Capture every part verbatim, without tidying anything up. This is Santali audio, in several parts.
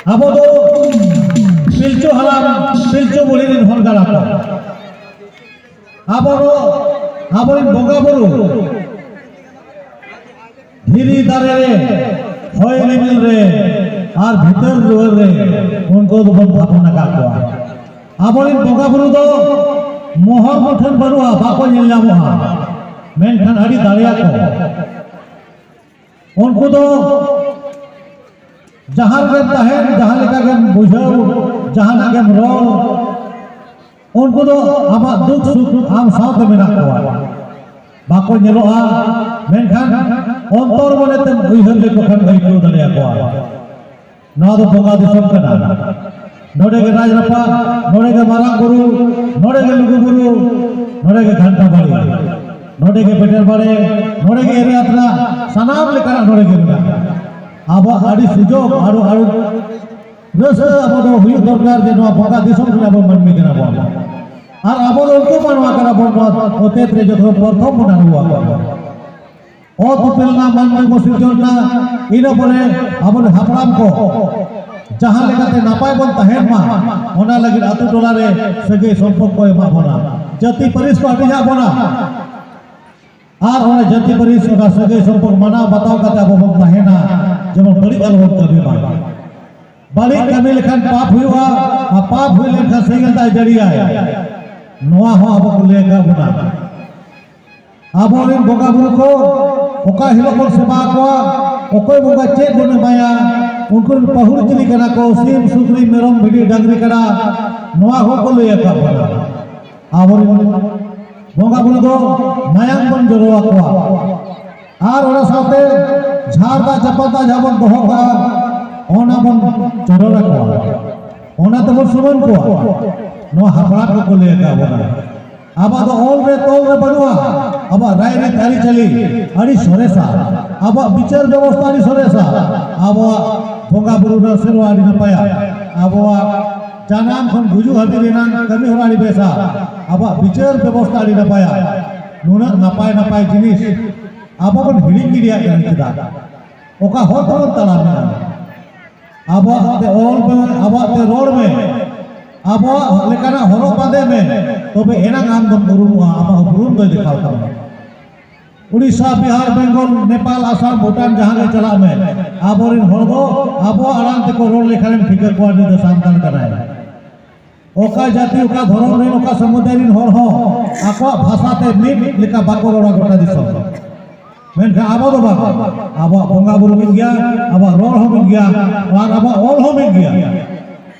ᱟᱵᱚ ᱫᱚ ᱯᱤᱞᱪᱩ ᱦᱟᱲᱟᱢ ᱯᱤᱞᱪᱩ ᱵᱩᱲᱦᱤ ᱨᱮᱱ ᱦᱚᱱ ᱜᱟᱬᱟ ᱠᱚ᱾ ᱟᱵᱚ ᱫᱚ ᱟᱵᱚᱨᱮᱱ ᱵᱚᱸᱜᱟ ᱵᱩᱨᱩ ᱫᱷᱤᱨᱤ ᱫᱟᱨᱮ ᱨᱮ, ᱦᱚᱭ ᱨᱤᱢᱤᱞ ᱨᱮ ᱟᱨ ᱵᱷᱤᱛᱟᱹᱨ ᱫᱩᱣᱟᱹᱨ ᱨᱮ ᱩᱱᱠᱩ ᱫᱚᱵᱚᱱ ᱛᱷᱟᱯᱚᱱ ᱟᱠᱟᱫ ᱠᱚᱣᱟ᱾ ᱟᱵᱚᱨᱮᱱ ᱵᱚᱸᱜᱟ ᱵᱩᱨᱩ ᱫᱚ ᱢᱚᱦᱚᱨ ᱢᱩᱴᱷᱟᱹᱱ ᱵᱟᱹᱱᱩᱜᱼᱟ, ᱵᱟᱠᱚ ᱧᱮᱞ ᱧᱟᱢᱚᱜᱼᱟ, ᱢᱮᱱᱠᱷᱟᱱ ᱟᱹᱰᱤ ᱫᱟᱲᱮᱭᱟᱠᱚ᱾ ᱩᱱᱠᱩ ᱫᱚ ᱡᱟᱦᱟᱸ ᱨᱮᱜᱮᱢ ᱛᱟᱦᱮᱱ, ᱡᱟᱦᱟᱸ ᱞᱮᱠᱟ ᱜᱮᱢ ᱵᱩᱡᱷᱟᱹᱣ, ᱡᱟᱦᱟᱱᱟᱜ ᱜᱮᱢ ᱨᱚᱲ, ᱩᱱᱠᱩ ᱫᱚ ᱟᱢᱟᱜ ᱫᱩᱠ ᱥᱩᱠ ᱟᱢ ᱥᱟᱶᱛᱮ ᱢᱮᱱᱟᱜ ᱠᱚᱣᱟ᱾ ᱵᱟᱠᱚ ᱧᱮᱞᱚᱜᱼᱟ, ᱢᱮᱱᱠᱷᱟᱱ ᱚᱱᱛᱚᱨ ᱢᱚᱱᱮ ᱛᱮᱢ ᱩᱭᱦᱟᱹᱨ ᱞᱮᱠᱚ ᱠᱷᱟᱱ ᱟᱹᱭᱠᱟᱹᱣ ᱫᱟᱲᱮᱭᱟᱠᱚᱣᱟ᱾ ᱱᱚᱣᱟ ᱫᱚ ᱵᱚᱸᱜᱟ ᱫᱤᱥᱚᱢ ᱠᱟᱱᱟ᱾ ᱱᱚᱰᱮ ᱜᱮ ᱨᱟᱡᱽ ᱨᱟᱯᱟᱡ, ᱱᱚᱰᱮ ᱜᱮ ᱢᱟᱨᱟᱝ ᱵᱩᱨᱩ, ᱱᱚᱰᱮ ᱜᱮ ᱞᱩᱜᱩ ᱵᱩᱨᱩ, ᱱᱚᱰᱮ ᱜᱮ ᱜᱷᱟᱱᱴᱟ ᱵᱟᱲᱮ, ᱱᱚᱰᱮ ᱜᱮ ᱵᱮᱴᱮᱨ ᱵᱟᱲᱮ, ᱱᱚᱰᱮ ᱜᱮ ᱮᱨᱮ ᱟᱛᱨᱟ, ᱥᱟᱱᱟᱢ ᱞᱮᱠᱟᱱᱟᱜ ᱱᱚᱰᱮ ᱜᱮ ᱢᱮᱱᱟᱜᱼᱟ᱾ ᱟᱵᱚᱣᱟᱜ ᱟᱹᱰᱤ ᱥᱩᱡᱳᱜᱽ, ᱟᱹᱰᱤ, ᱟᱹᱰᱤ ᱨᱟᱹᱥᱠᱟᱹ ᱟᱵᱚ ᱫᱚ ᱦᱩᱭᱩᱜ ᱫᱚᱨᱠᱟᱨ ᱡᱮ ᱱᱚᱣᱟ ᱵᱚᱸᱜᱟ ᱫᱤᱥᱚᱢ ᱨᱮ ᱟᱵᱚ ᱢᱟᱹᱱᱢᱤ ᱠᱟᱱᱟ ᱵᱚᱱ᱾ ᱟᱨ ᱟᱵᱚ ᱫᱚ ᱩᱱᱠᱩ ᱢᱟᱱᱣᱟ ᱠᱟᱱᱟ ᱵᱚᱱ, ᱱᱚᱣᱟ ᱚᱛᱮᱛ ᱨᱮ ᱡᱚᱛᱚ ᱯᱨᱚᱛᱷᱚᱢ ᱵᱚᱱ ᱟᱬᱜᱚ ᱟᱠᱟᱱᱟ᱾ ᱚᱛ ᱩᱯᱮᱞ ᱮᱱᱟ, ᱢᱟᱹᱱᱢᱤ ᱵᱚ ᱥᱤᱨᱡᱚᱱ ᱮᱱᱟ, ᱤᱱᱟᱹ ᱯᱚᱨᱮ ᱟᱵᱚᱨᱮᱱ ᱦᱟᱯᱲᱟᱢ ᱠᱚ ᱡᱟᱦᱟᱸ ᱞᱮᱠᱟᱛᱮ ᱱᱟᱯᱟᱭ ᱵᱚᱱ ᱛᱟᱦᱮᱱ ᱢᱟ, ᱚᱱᱟ ᱞᱟᱹᱜᱤᱫ ᱟᱛᱳ ᱴᱚᱞᱟ ᱨᱮ ᱥᱟᱹᱜᱟᱹᱭ ᱥᱚᱢᱯᱚᱨᱠ ᱠᱚ ᱮᱢᱟ ᱵᱚᱱᱟ, ᱡᱟᱹᱛᱤ ᱯᱟᱹᱨᱤᱥ ᱠᱚ ᱦᱟᱹᱴᱤᱧᱟᱜ ᱵᱚᱱᱟ᱾ ᱟᱨ ᱚᱱᱟ ᱡᱟᱹᱛᱤ ᱯᱟᱹᱨᱤᱥ, ᱚᱱᱟ ᱥᱟᱹᱜᱟᱹᱭ ᱥᱚᱢᱯᱚᱨᱠ ᱢᱟᱱᱟᱣ ᱵᱟᱛᱟᱣ ᱠᱟᱛᱮ ᱟᱵᱚ ᱵᱚᱱ ᱛᱟᱦᱮᱱᱟ, ᱡᱮᱢᱚᱱ ᱵᱟᱹᱲᱤᱡ ᱟᱞᱚ ᱵᱚᱱ ᱠᱟᱹᱢᱤ ᱢᱟ᱾ ᱵᱟᱹᱲᱤᱡ ᱠᱟᱹᱢᱤ ᱞᱮᱠᱷᱟᱱ ᱯᱟᱯ ᱦᱩᱭᱩᱜᱼᱟ, ᱟᱨ ᱯᱟᱯ ᱦᱩᱭ ᱞᱮᱱᱠᱷᱟᱱ ᱥᱮᱸᱜᱮᱞ ᱫᱟᱜ ᱡᱟᱹᱲᱤᱭᱟᱭ᱾ ᱱᱚᱣᱟ ᱦᱚᱸ ᱟᱵᱚ ᱠᱚ ᱞᱟᱹᱭ ᱟᱠᱟᱫ ᱵᱚᱱᱟ᱾ ᱟᱵᱚᱨᱮᱱ ᱵᱚᱸᱜᱟ ᱵᱩᱨᱩ ᱠᱚ ᱚᱠᱟ ᱦᱤᱞᱳᱜ ᱵᱚᱱ ᱥᱮᱵᱟ ᱟᱠᱚᱣᱟ, ᱚᱠᱚᱭ ᱵᱚᱸᱜᱟ ᱪᱮᱫ ᱵᱚᱱ ᱮᱢᱟᱭᱟ, ᱩᱱᱠᱩ ᱨᱮᱱ ᱯᱟᱹᱦᱩᱲ ᱪᱤᱞᱤ ᱠᱟᱱᱟ ᱠᱚ, ᱥᱤᱢ, ᱥᱩᱠᱨᱤ, ᱢᱮᱨᱚᱢ, ᱵᱷᱤᱰᱤ, ᱰᱟᱝᱨᱤ, ᱠᱟᱰᱟ, ᱱᱚᱣᱟ ᱦᱚᱸᱠᱚ ᱞᱟᱹᱭ ᱟᱠᱟᱫ ᱵᱚᱱᱟ᱾ ᱟᱵᱚᱨᱮᱱ ᱵᱚᱸᱜᱟ ᱵᱩᱨᱩ ᱫᱚ ᱢᱟᱭᱟᱢ ᱵᱚᱱ ᱡᱚᱨᱚ ᱟᱠᱚᱣᱟ᱾ ᱟᱨ ᱚᱱᱟ ᱥᱟᱶᱛᱮ ᱡᱷᱟᱨ ᱫᱟᱜ ᱪᱟᱯᱟ ᱫᱟᱜ ᱡᱟᱦᱟᱸ ᱵᱚᱱ ᱫᱚᱦᱚ ᱠᱟᱜᱼᱟ, ᱚᱱᱟ ᱵᱚᱱ ᱪᱚᱰᱚᱨ ᱟᱠᱚᱣᱟ, ᱚᱱᱟ ᱛᱮᱵᱚᱱ ᱥᱩᱢᱟᱹᱱ ᱠᱚᱣᱟ᱾ ᱱᱚᱣᱟ ᱦᱟᱯᱲᱟᱢ ᱠᱚᱠᱚ ᱞᱟᱹᱭ ᱟᱠᱟᱫ ᱵᱚᱱᱟ᱾ ᱟᱵᱚᱣᱟᱜ ᱫᱚ ᱚᱞ ᱨᱮ ᱛᱚᱞ ᱨᱮ ᱵᱟᱹᱱᱩᱜᱼᱟ᱾ ᱟᱵᱚᱣᱟᱜ ᱨᱟᱭᱨᱤᱛ ᱟᱹᱨᱤᱪᱟᱹᱞᱤ ᱟᱹᱰᱤ ᱥᱚᱨᱮᱥᱟ, ᱟᱵᱚᱣᱟᱜ ᱵᱤᱪᱟᱹᱨ ᱵᱮᱵᱚᱥᱛᱷᱟ ᱟᱹᱰᱤ ᱥᱚᱨᱮᱥᱟ, ᱟᱵᱚᱣᱟᱜ ᱵᱚᱸᱜᱟ ᱵᱩᱨᱩ ᱨᱮᱱᱟᱜ ᱥᱮᱨᱣᱟ ᱟᱹᱰᱤ ᱱᱟᱯᱟᱭᱟ, ᱟᱵᱚᱣᱟᱜ ᱡᱟᱱᱟᱢ ᱠᱷᱚᱱ ᱜᱩᱡᱩᱜ ᱦᱟᱹᱵᱤᱡ ᱨᱮᱱᱟᱜ ᱠᱟᱹᱢᱤ ᱦᱚᱨᱟ ᱟᱹᱰᱤ ᱵᱮᱥᱟ, ᱟᱵᱚᱣᱟᱜ ᱵᱤᱪᱟᱹᱨ ᱵᱮᱵᱚᱥᱛᱷᱟ ᱟᱹᱰᱤ ᱱᱟᱯᱟᱭᱟ᱾ ᱱᱩᱱᱟᱹᱜ ᱱᱟᱯᱟᱭ ᱱᱟᱯᱟᱭ ᱡᱤᱱᱤᱥ ᱟᱵᱚ ᱵᱚᱱ ᱦᱤᱲᱤᱧ ᱜᱤᱰᱤᱭᱟᱜ ᱠᱟᱱᱟ ᱪᱮᱫᱟᱜ? ᱚᱠᱟ ᱦᱚᱨ ᱛᱮᱵᱚᱱ ᱛᱟᱲᱟᱢᱮᱫᱼᱟ? ᱟᱵᱚᱣᱟᱜ ᱛᱮ ᱚᱞ ᱢᱮ, ᱟᱵᱚᱣᱟᱜ ᱛᱮ ᱨᱚᱲ ᱢᱮ, ᱟᱵᱚᱣᱟᱜ ᱞᱮᱠᱟᱱᱟᱜ ᱦᱚᱨᱚᱜ ᱵᱟᱸᱫᱮ ᱢᱮ, ᱛᱚᱵᱮ ᱮᱱᱟᱝ ᱟᱢ ᱫᱚᱢ ᱩᱨᱩᱢᱚᱜᱼᱟ, ᱟᱢᱟᱜ ᱩᱯᱨᱩᱢ ᱫᱚᱭ ᱫᱮᱠᱷᱟᱣ ᱛᱟᱢᱟ᱾ ᱩᱲᱤᱥᱥᱟ, ᱵᱤᱦᱟᱨ, ᱵᱮᱝᱜᱚᱞ, ᱱᱮᱯᱟᱞ, ᱟᱥᱟᱢ, ᱵᱷᱩᱴᱟᱱ ᱡᱟᱦᱟᱸ ᱜᱮ ᱪᱟᱞᱟᱜ ᱢᱮ, ᱟᱵᱚᱨᱮᱱ ᱦᱚᱲ ᱫᱚ ᱟᱵᱚᱣᱟᱜ ᱟᱲᱟᱝ ᱛᱮᱠᱚ ᱨᱚᱲ ᱞᱮᱠᱷᱟᱱᱮᱢ ᱴᱷᱤᱠᱟᱹ ᱠᱚᱣᱟ ᱱᱩᱭ ᱫᱚ ᱥᱟᱱᱛᱟᱲ ᱠᱟᱱᱟᱭ᱾ ᱚᱠᱟ ᱡᱟᱹᱛᱤ, ᱚᱠᱟ ᱫᱷᱚᱨᱚᱢ ᱨᱮᱱ, ᱚᱠᱟ ᱥᱚᱢᱩᱫᱟᱭ ᱨᱮᱱ ᱦᱚᱲ ᱦᱚᱸ ᱟᱠᱚᱣᱟᱜ ᱵᱷᱟᱥᱟ ᱛᱮ ᱢᱤᱫ ᱞᱮᱠᱟ ᱵᱟᱠᱚ ᱨᱚᱲᱟ ᱜᱚᱴᱟ ᱫᱤᱥᱚᱢ᱾ ᱢᱮᱱᱠᱷᱟᱱ ᱟᱵᱚ ᱫᱚ ᱵᱟᱝ, ᱟᱵᱚᱣᱟᱜ ᱵᱚᱸᱜᱟ ᱵᱩᱨᱩ ᱢᱤᱫ ᱜᱮᱭᱟ, ᱟᱵᱚᱣᱟᱜ ᱨᱚᱲ ᱦᱚᱸ ᱢᱤᱫ ᱜᱮᱭᱟ, ᱟᱨ ᱟᱵᱚᱣᱟᱜ ᱚᱞ ᱦᱚᱸ ᱢᱤᱫ ᱜᱮᱭᱟ᱾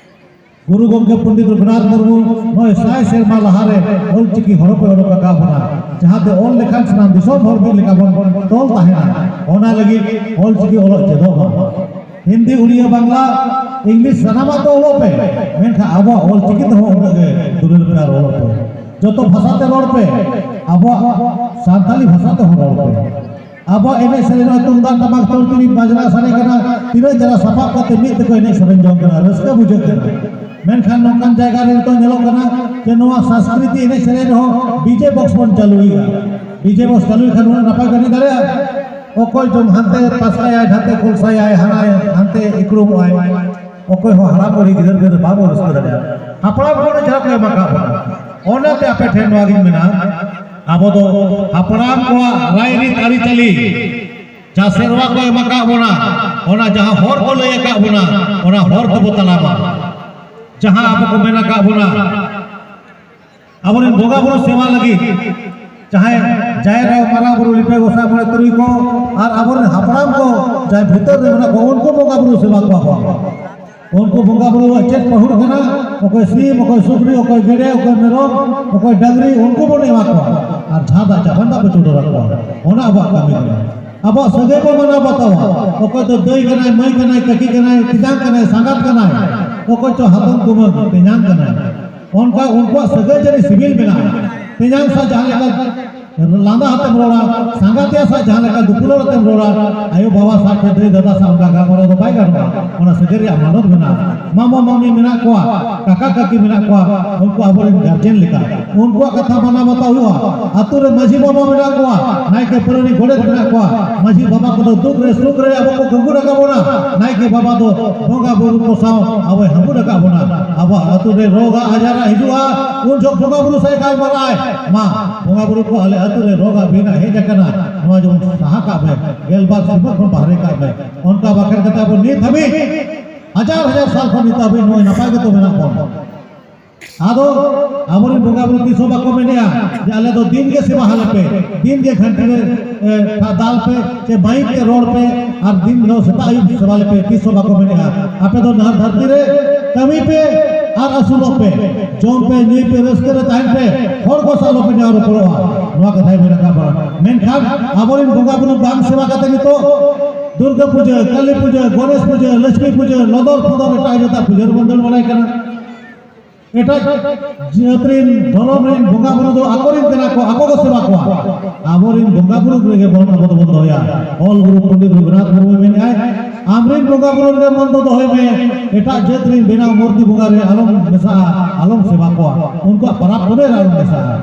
ᱜᱩᱨᱩ ᱜᱚᱢᱠᱮ ᱯᱚᱱᱰᱤᱛ ᱨᱚᱜᱷᱩᱱᱟᱛᱷ ᱢᱩᱨᱢᱩ ᱱᱚᱜᱼᱚᱭ ᱥᱟᱭ ᱥᱮᱨᱢᱟ ᱞᱟᱦᱟᱨᱮ ᱚᱞᱪᱤᱠᱤ ᱦᱚᱨᱚᱯᱮ ᱚᱰᱚᱠ ᱟᱠᱟᱫ ᱵᱚᱱᱟ, ᱡᱟᱦᱟᱸᱛᱮ ᱚᱞ ᱞᱮᱠᱷᱟᱱ ᱥᱟᱱᱟᱢ ᱫᱤᱥᱚᱢ ᱦᱚᱲ ᱢᱤᱫ ᱞᱮᱠᱟ ᱵᱚᱱ ᱛᱚᱞ ᱛᱟᱦᱮᱱᱟ᱾ ᱚᱱᱟ ᱞᱟᱹᱜᱤᱫ ᱚᱞᱪᱤᱠᱤ ᱚᱞᱚᱜ ᱪᱮᱫᱚᱜ ᱢᱟ᱾ ᱦᱤᱱᱫᱤ, ᱩᱲᱤᱭᱟ, ᱵᱟᱝᱞᱟ, ᱤᱝᱞᱤᱥ ᱥᱟᱱᱟᱢᱟᱜ ᱫᱚ ᱚᱞᱚᱜ ᱯᱮ, ᱢᱮᱱᱠᱷᱟᱱ ᱟᱵᱚᱣᱟᱜ ᱚᱞᱪᱤᱠᱤ ᱛᱮᱦᱚᱸ ᱩᱱᱟᱹᱜ ᱜᱮ ᱫᱩᱞᱟᱹᱲ ᱯᱮ ᱟᱨ ᱚᱞᱚᱜ ᱯᱮ᱾ ᱡᱚᱛᱚ ᱵᱷᱟᱥᱟ ᱛᱮ ᱨᱚᱲ ᱯᱮ, ᱟᱵᱚᱣᱟᱜ ᱥᱟᱱᱛᱟᱞᱤ ᱵᱷᱟᱥᱟ ᱛᱮᱦᱚᱸ ᱨᱚᱲ ᱯᱮ᱾ ᱟᱵᱚᱣᱟᱜ ᱮᱱᱮᱡ ᱥᱮᱨᱮᱧ ᱨᱮ ᱛᱩᱢᱫᱟᱜ ᱴᱟᱢᱟᱠ ᱛᱩᱞᱛᱤᱞᱤ ᱵᱟᱡᱽᱱᱟ ᱥᱟᱰᱮ ᱠᱟᱱᱟ, ᱛᱤᱱᱟᱹᱜ ᱡᱟᱭᱜᱟ ᱥᱟᱯᱟᱵ ᱠᱟᱛᱮ ᱢᱤᱫ ᱛᱮᱠᱚ ᱮᱱᱮᱡ ᱥᱮᱨᱮᱧ ᱡᱚᱝ ᱠᱟᱱᱟ, ᱨᱟᱹᱥᱠᱟᱹ ᱵᱩᱡᱷᱟᱹᱜ ᱠᱟᱱᱟ᱾ ᱢᱮᱱᱠᱷᱟᱱ ᱱᱚᱝᱠᱟᱱ ᱡᱟᱭᱜᱟ ᱨᱮ ᱱᱤᱛᱚᱜ ᱧᱮᱞᱚᱜ ᱠᱟᱱᱟ ᱡᱮ ᱱᱚᱣᱟ ᱥᱟᱝᱥᱠᱨᱤᱛᱤ ᱮᱱᱮᱡ ᱥᱮᱨᱮᱧ ᱨᱮᱦᱚᱸ ᱰᱤᱡᱮ ᱵᱚᱠᱥ ᱵᱚᱱ ᱪᱟᱹᱞᱩᱭᱮᱫᱟ᱾ ᱰᱤᱡᱮ ᱵᱚᱠᱥ ᱪᱟᱹᱞᱩᱭ ᱠᱷᱟᱱ ᱩᱱᱟᱹᱜ ᱱᱟᱯᱟᱭ ᱠᱚ ᱮᱱᱮᱡ ᱫᱟᱲᱮᱭᱟᱜᱼᱟ? ᱚᱠᱚᱭ ᱪᱚᱝ ᱦᱟᱱᱛᱮ ᱯᱟᱥᱠᱟᱭᱟᱭ, ᱱᱟᱛᱮ ᱠᱚᱞᱥᱟᱭᱟᱭ, ᱦᱟᱱᱟᱭ ᱦᱟᱱᱛᱮ ᱤᱠᱲᱩᱢᱚᱜᱼᱟᱭ᱾ ᱚᱠᱚᱭ ᱦᱚᱸ ᱦᱟᱲᱟᱢ ᱵᱩᱲᱦᱤ ᱜᱤᱫᱟᱹᱨ ᱯᱤᱫᱟᱹᱨ ᱵᱟᱵᱚ ᱨᱟᱹᱥᱠᱟᱹ ᱫᱟᱲᱮᱭᱟᱜᱼᱟ᱾ ᱦᱟᱯᱲᱟᱢ ᱠᱚ ᱡᱟᱦᱟᱸ ᱠᱚ ᱮᱢ ᱟᱠᱟᱫ ᱵᱚᱱᱟ, ᱚᱱᱟᱛᱮ ᱟᱯᱮ ᱴᱷᱮᱱ ᱱᱚᱣᱟ ᱜᱤᱧ ᱢᱮᱱᱟ, ᱟᱵᱚ ᱫᱚ ᱦᱟᱯᱲᱟᱢ ᱠᱚᱣᱟᱜ ᱨᱟᱭᱨᱤᱛ ᱟᱹᱨᱤᱪᱟᱹᱞᱤ, ᱡᱟᱦᱟᱸ ᱥᱮᱨᱣᱟ ᱠᱚ ᱮᱢ ᱟᱠᱟᱫ ᱵᱚᱱᱟ, ᱚᱱᱟ ᱡᱟᱦᱟᱸ ᱦᱚᱨ ᱠᱚ ᱞᱟᱹᱭ ᱟᱠᱟᱫ ᱵᱚᱱᱟ, ᱚᱱᱟ ᱦᱚᱨ ᱛᱮᱵᱚ ᱛᱟᱲᱟᱢᱟ᱾ ᱡᱟᱦᱟᱸ ᱟᱵᱚ ᱠᱚ ᱢᱮᱱ ᱟᱠᱟᱫ ᱵᱚᱱᱟ, ᱟᱵᱚᱨᱮᱱ ᱵᱚᱸᱜᱟ ᱵᱩᱨᱩ ᱥᱮᱵᱟ ᱞᱟᱹᱜᱤᱫ ᱡᱟᱦᱟᱸᱭ ᱡᱟᱦᱮᱨ ᱟᱭᱳ, ᱢᱟᱨᱟᱝ ᱵᱩᱨᱩ, ᱞᱤᱯᱟᱹᱭ ᱜᱚᱸᱥᱟᱭ, ᱢᱚᱬᱮ ᱛᱩᱨᱩᱭ ᱠᱚ ᱟᱨ ᱟᱵᱚᱨᱮᱱ ᱦᱟᱯᱲᱟᱢ ᱠᱚ ᱡᱟᱦᱟᱸᱭ ᱵᱷᱤᱛᱟᱹᱨ ᱨᱮ ᱢᱮᱱᱟᱜ ᱠᱚᱣᱟ, ᱩᱱᱠᱩ ᱵᱚᱸᱜᱟ ᱵᱩᱨᱩ ᱥᱮᱵᱟ ᱠᱚᱣᱟ ᱵᱚᱱ᱾ ᱩᱱᱠᱩ ᱵᱚᱸᱜᱟ ᱵᱩᱨᱩ ᱪᱮᱫ ᱯᱟᱹᱦᱩᱲ ᱠᱟᱱᱟ, ᱚᱠᱚᱭ ᱥᱤᱢ, ᱚᱠᱚᱭ ᱥᱩᱠᱨᱤ, ᱚᱠᱚᱭ ᱜᱮᱰᱮ, ᱚᱠᱚᱭ ᱢᱮᱨᱚᱢ, ᱚᱠᱚᱭ ᱰᱟᱝᱨᱤ, ᱩᱱᱠᱩ ᱵᱚᱱ ᱮᱢᱟ ᱠᱚᱣᱟ ᱟᱨ ᱡᱟᱦᱟᱸ ᱫᱟᱜ ᱪᱟᱵᱟᱱ ᱫᱟᱜ ᱵᱚ ᱪᱚᱰᱚᱨ ᱟᱠᱚᱣᱟ᱾ ᱚᱱᱟ ᱟᱵᱚᱣᱟᱜ ᱠᱟᱹᱢᱤ ᱠᱟᱱᱟ᱾ ᱟᱵᱚᱣᱟᱜ ᱥᱟᱹᱜᱟᱹᱭ ᱵᱚ ᱢᱟᱱᱟᱣ ᱵᱟᱛᱟᱣᱟ᱾ ᱚᱠᱚᱭ ᱫᱚ ᱫᱟᱹᱭ ᱠᱟᱱᱟᱭ, ᱢᱟᱹᱭ ᱠᱟᱱᱟᱭ, ᱠᱟᱹᱠᱤ ᱠᱟᱱᱟᱭ, ᱛᱮᱧᱟᱝ ᱠᱟᱱᱟᱭ, ᱥᱟᱸᱜᱟᱛ ᱠᱟᱱᱟᱭ, ᱚᱠᱚᱭ ᱪᱚ ᱦᱟᱛᱚᱢ ᱠᱩᱢᱟᱹᱝ ᱛᱮᱧᱟᱝ ᱠᱟᱱᱟᱭ, ᱚᱱᱠᱟ ᱩᱱᱠᱩᱣᱟᱜ ᱥᱟᱹᱜᱟᱹᱭ ᱡᱟᱹᱱᱤᱡ ᱥᱤᱵᱤᱞ ᱢᱮᱱᱟᱜᱼᱟ᱾ ᱛᱮᱧᱟᱝ ᱥᱟᱶ ᱡᱟᱦᱟᱸ ᱞᱮᱠᱟ ᱞᱟᱸᱫᱟ ᱟᱛᱮᱢ ᱨᱚᱲᱟ, ᱥᱟᱸᱜᱟᱛᱤᱭᱟᱹ ᱥᱟᱶ ᱡᱟᱦᱟᱸ ᱞᱮᱠᱟ ᱫᱩᱯᱩᱞᱟᱹᱲ ᱟᱛᱮᱢ ᱨᱚᱲᱟ, ᱟᱭᱳ ᱵᱟᱵᱟ ᱥᱟᱶ ᱥᱮ ᱫᱟᱹᱭ ᱫᱟᱫᱟ ᱥᱟᱶ ᱚᱱᱠᱟ ᱜᱟᱞᱢᱟᱨᱟᱣ ᱫᱚ ᱵᱟᱭ ᱜᱟᱱᱚᱜᱼᱟ᱾ ᱚᱱᱟ ᱥᱟᱹᱜᱟᱹᱭ ᱨᱮᱭᱟᱜ ᱢᱟᱱᱚᱛ ᱢᱮᱱᱟᱜᱼᱟ᱾ ᱢᱟᱢᱟ ᱢᱟᱢᱤ ᱢᱮᱱᱟᱜ ᱠᱚᱣᱟ, ᱠᱟᱠᱟ ᱠᱟᱠᱤ ᱢᱮᱱᱟᱜ ᱠᱚᱣᱟ, ᱩᱱᱠᱩ ᱟᱵᱚᱨᱮᱱ ᱜᱟᱨᱡᱮᱱ ᱞᱮᱠᱟ, ᱩᱱᱠᱩᱣᱟᱜ ᱠᱟᱛᱷᱟ ᱢᱟᱱᱟᱣ ᱵᱟᱛᱟᱣ ᱦᱩᱭᱩᱜᱼᱟ᱾ ᱟᱛᱳ ᱨᱮ ᱢᱟᱹᱡᱷᱤ ᱵᱟᱵᱟ ᱢᱮᱱᱟᱜ ᱠᱚᱣᱟ, ᱱᱟᱭᱠᱮ ᱯᱟᱹᱨᱟᱹᱱᱤᱠ ᱜᱚᱰᱮᱛ ᱢᱮᱱᱟᱜ ᱠᱚᱣᱟ, ᱢᱟᱹᱡᱷᱤ ᱵᱟᱵᱟ ᱠᱚᱫᱚ ᱫᱩᱠ ᱨᱮ ᱥᱩᱠ ᱨᱮ ᱟᱵᱚ ᱠᱚ ᱠᱩᱢᱵᱩᱲ ᱟᱠᱟᱫ ᱵᱚᱱᱟ, ᱱᱟᱭᱠᱮ ᱵᱟᱵᱟ ᱫᱚ ᱵᱚᱸᱜᱟ ᱵᱩᱨᱩ ᱠᱚ ᱥᱟᱶ ᱟᱵᱚᱭ ᱦᱟᱹᱵᱩᱲ ᱟᱠᱟᱫ ᱵᱚᱱᱟ᱾ ᱟᱵᱚᱣᱟᱜ ᱟᱛᱳ ᱨᱮ ᱨᱳᱜᱽ ᱟᱡᱟᱨ ᱦᱤᱡᱩᱜᱼᱟ, ᱩᱱ ᱡᱚᱠᱷᱚᱱ ᱵᱚᱸᱜᱟ ᱵᱩᱨᱩ ᱥᱟᱭ ᱜᱟᱞᱢᱟᱨᱟᱜᱼᱟᱭ, ᱢᱟ ᱵᱚᱸᱜᱟ ᱵᱩᱨᱩ ᱠᱚ, ᱟᱞᱮ ᱟᱛᱳ ᱨᱮ ᱨᱳᱜᱽ ᱟᱜ ᱵᱤᱱ ᱦᱮᱡ ᱟᱠᱟᱱᱟ, ᱱᱚᱣᱟ ᱡᱮᱢᱚᱱ ᱥᱟᱦᱟ ᱠᱟᱜ ᱢᱮ, ᱜᱮᱞᱵᱟᱨ ᱥᱤᱢᱟᱹ ᱠᱷᱚᱱ ᱵᱟᱦᱨᱮ ᱠᱟᱜ ᱢᱮ᱾ ᱚᱱᱠᱟ ᱵᱟᱠᱷᱮᱲ ᱠᱟᱛᱮ ᱟᱵᱚ ᱱᱤᱛ ᱦᱟᱹᱵᱤᱡ ᱦᱟᱡᱟᱨ ᱦᱟᱡᱟᱨ ᱥᱟᱞ ᱠᱷᱚᱱ ᱱᱤᱛ ᱦᱟᱹᱵᱤᱡ ᱱᱚᱜᱼᱚᱭ ᱱᱟᱯᱟᱭ ᱜᱮᱛᱚ ᱢᱮᱱᱟᱜ ᱵᱚᱱ᱾ ᱟᱫᱚ ᱟᱵᱚᱨᱮᱱ ᱵᱚᱸᱜᱟ ᱵᱩᱨᱩ ᱛᱤᱥ ᱦᱚᱸ ᱵᱟᱠᱚ ᱢᱮᱱᱮᱜᱼᱟ ᱡᱮ ᱟᱞᱮ ᱫᱚ ᱫᱤᱱ ᱜᱮ ᱥᱮᱵᱟ ᱟᱞᱮ ᱯᱮ, ᱫᱤᱱ ᱜᱮ ᱜᱷᱟᱱᱴᱤ ᱨᱮ, ᱮ, ᱫᱟᱞ ᱯᱮ, ᱥᱮ ᱢᱟᱭᱤᱠ ᱛᱮ ᱨᱚᱲ ᱯᱮ, ᱟᱨ ᱫᱤᱱ ᱦᱤᱞᱳᱜ ᱥᱮᱛᱟᱜ ᱟᱹᱭᱩᱵ ᱥᱮᱵᱟ ᱞᱮᱯᱮ, ᱛᱤᱥ ᱦᱚᱸ ᱵᱟᱠᱚ ᱢᱮᱱᱮᱜᱼᱟ᱾ ᱟᱯᱮ ᱫᱚ ᱱᱟᱦᱟᱜ ᱫᱷᱟᱹᱨᱛᱤ ᱨᱮ ᱠᱟᱹᱢᱤ ᱯᱮ ᱟᱨ ᱟᱹᱥᱩᱞᱚᱜ ᱯᱮ, ᱡᱚᱢ ᱯᱮ, ᱧᱩᱭ ᱯᱮ, ᱨᱟᱹᱥᱠᱟᱹ ᱨᱮ ᱛᱟᱦᱮᱱ ᱯᱮ, ᱦᱚᱲ ᱠᱚ ᱥᱟᱶ ᱟᱞᱚᱯᱮ ᱡᱟᱣ ᱨᱚᱯᱚᱲᱚᱜᱼᱟ᱾ ᱱᱚᱣᱟ ᱠᱟᱛᱷᱟᱭ ᱢᱮᱱ ᱟᱠᱟᱫ ᱵᱚᱱᱟ᱾ ᱢᱮᱱᱠᱷᱟᱱ ᱟᱵᱚᱨᱮᱱ ᱵᱚᱸᱜᱟ ᱵᱩᱨᱩ ᱵᱟᱝ ᱥᱮᱵᱟ ᱠᱟᱛᱮ ᱱᱤᱛᱚᱜ ᱫᱩᱨᱜᱟᱹ ᱯᱩᱡᱟᱹ, ᱠᱟᱹᱞᱤ ᱯᱩᱡᱟᱹ, ᱜᱚᱱᱮᱥ ᱯᱩᱡᱟᱹ, ᱞᱚᱠᱥᱢᱤ ᱯᱩᱡᱟᱹ, ᱞᱚᱫᱚᱨ ᱯᱷᱚᱫᱚᱨ ᱮᱴᱟᱜ ᱡᱟᱹᱛᱟᱜ ᱯᱩᱡᱟᱹ ᱨᱮᱵᱚᱱ ᱫᱟᱹᱲ ᱵᱟᱲᱟᱭ ᱠᱟᱱᱟ᱾ ᱮᱴᱟᱜ ᱡᱟᱹᱛ ᱨᱮᱱ ᱫᱷᱚᱨᱚᱢ ᱨᱮᱱ ᱵᱚᱸᱜᱟ ᱵᱩᱨᱩ ᱫᱚ ᱟᱠᱚᱨᱮᱱ ᱠᱟᱱᱟ ᱠᱚ, ᱟᱠᱚ ᱠᱚ ᱥᱮᱵᱟ ᱠᱚᱣᱟ᱾ ᱟᱵᱚᱨᱮᱱ ᱵᱚᱸᱜᱟ ᱵᱩᱨᱩ ᱨᱮᱜᱮ ᱵᱚᱱ, ᱟᱵᱚ ᱫᱚᱵᱚᱱ ᱫᱚᱦᱚᱭᱟ᱾ ᱚᱞ ᱜᱩᱨᱩ ᱯᱚᱱᱰᱤᱛ ᱨᱚᱜᱷᱩᱱᱟᱛᱷ ᱢᱩᱨᱢᱩ ᱢᱮᱱᱮᱫᱼᱟᱭ, "ᱟᱢᱨᱮᱱ ᱵᱚᱸᱜᱟ ᱵᱩᱨᱩ ᱨᱮᱜᱮ ᱢᱚᱱ ᱫᱚ ᱫᱚᱦᱚᱭ ᱢᱮ, ᱮᱴᱟᱜ ᱡᱟᱹᱛ ᱨᱮᱱ ᱵᱮᱱᱟᱣ ᱢᱩᱨᱛᱤ ᱵᱚᱸᱜᱟ ᱨᱮ ᱟᱞᱚᱢ ᱢᱮᱥᱟᱜᱼᱟ, ᱟᱞᱚᱢ ᱥᱮᱵᱟ ᱠᱚᱣᱟ, ᱩᱱᱠᱩᱣᱟᱜ ᱯᱟᱨᱟᱵᱽ ᱯᱩᱱᱟᱹᱭ ᱨᱮ ᱟᱞᱚᱢ ᱢᱮᱥᱟᱜᱼᱟ᱾"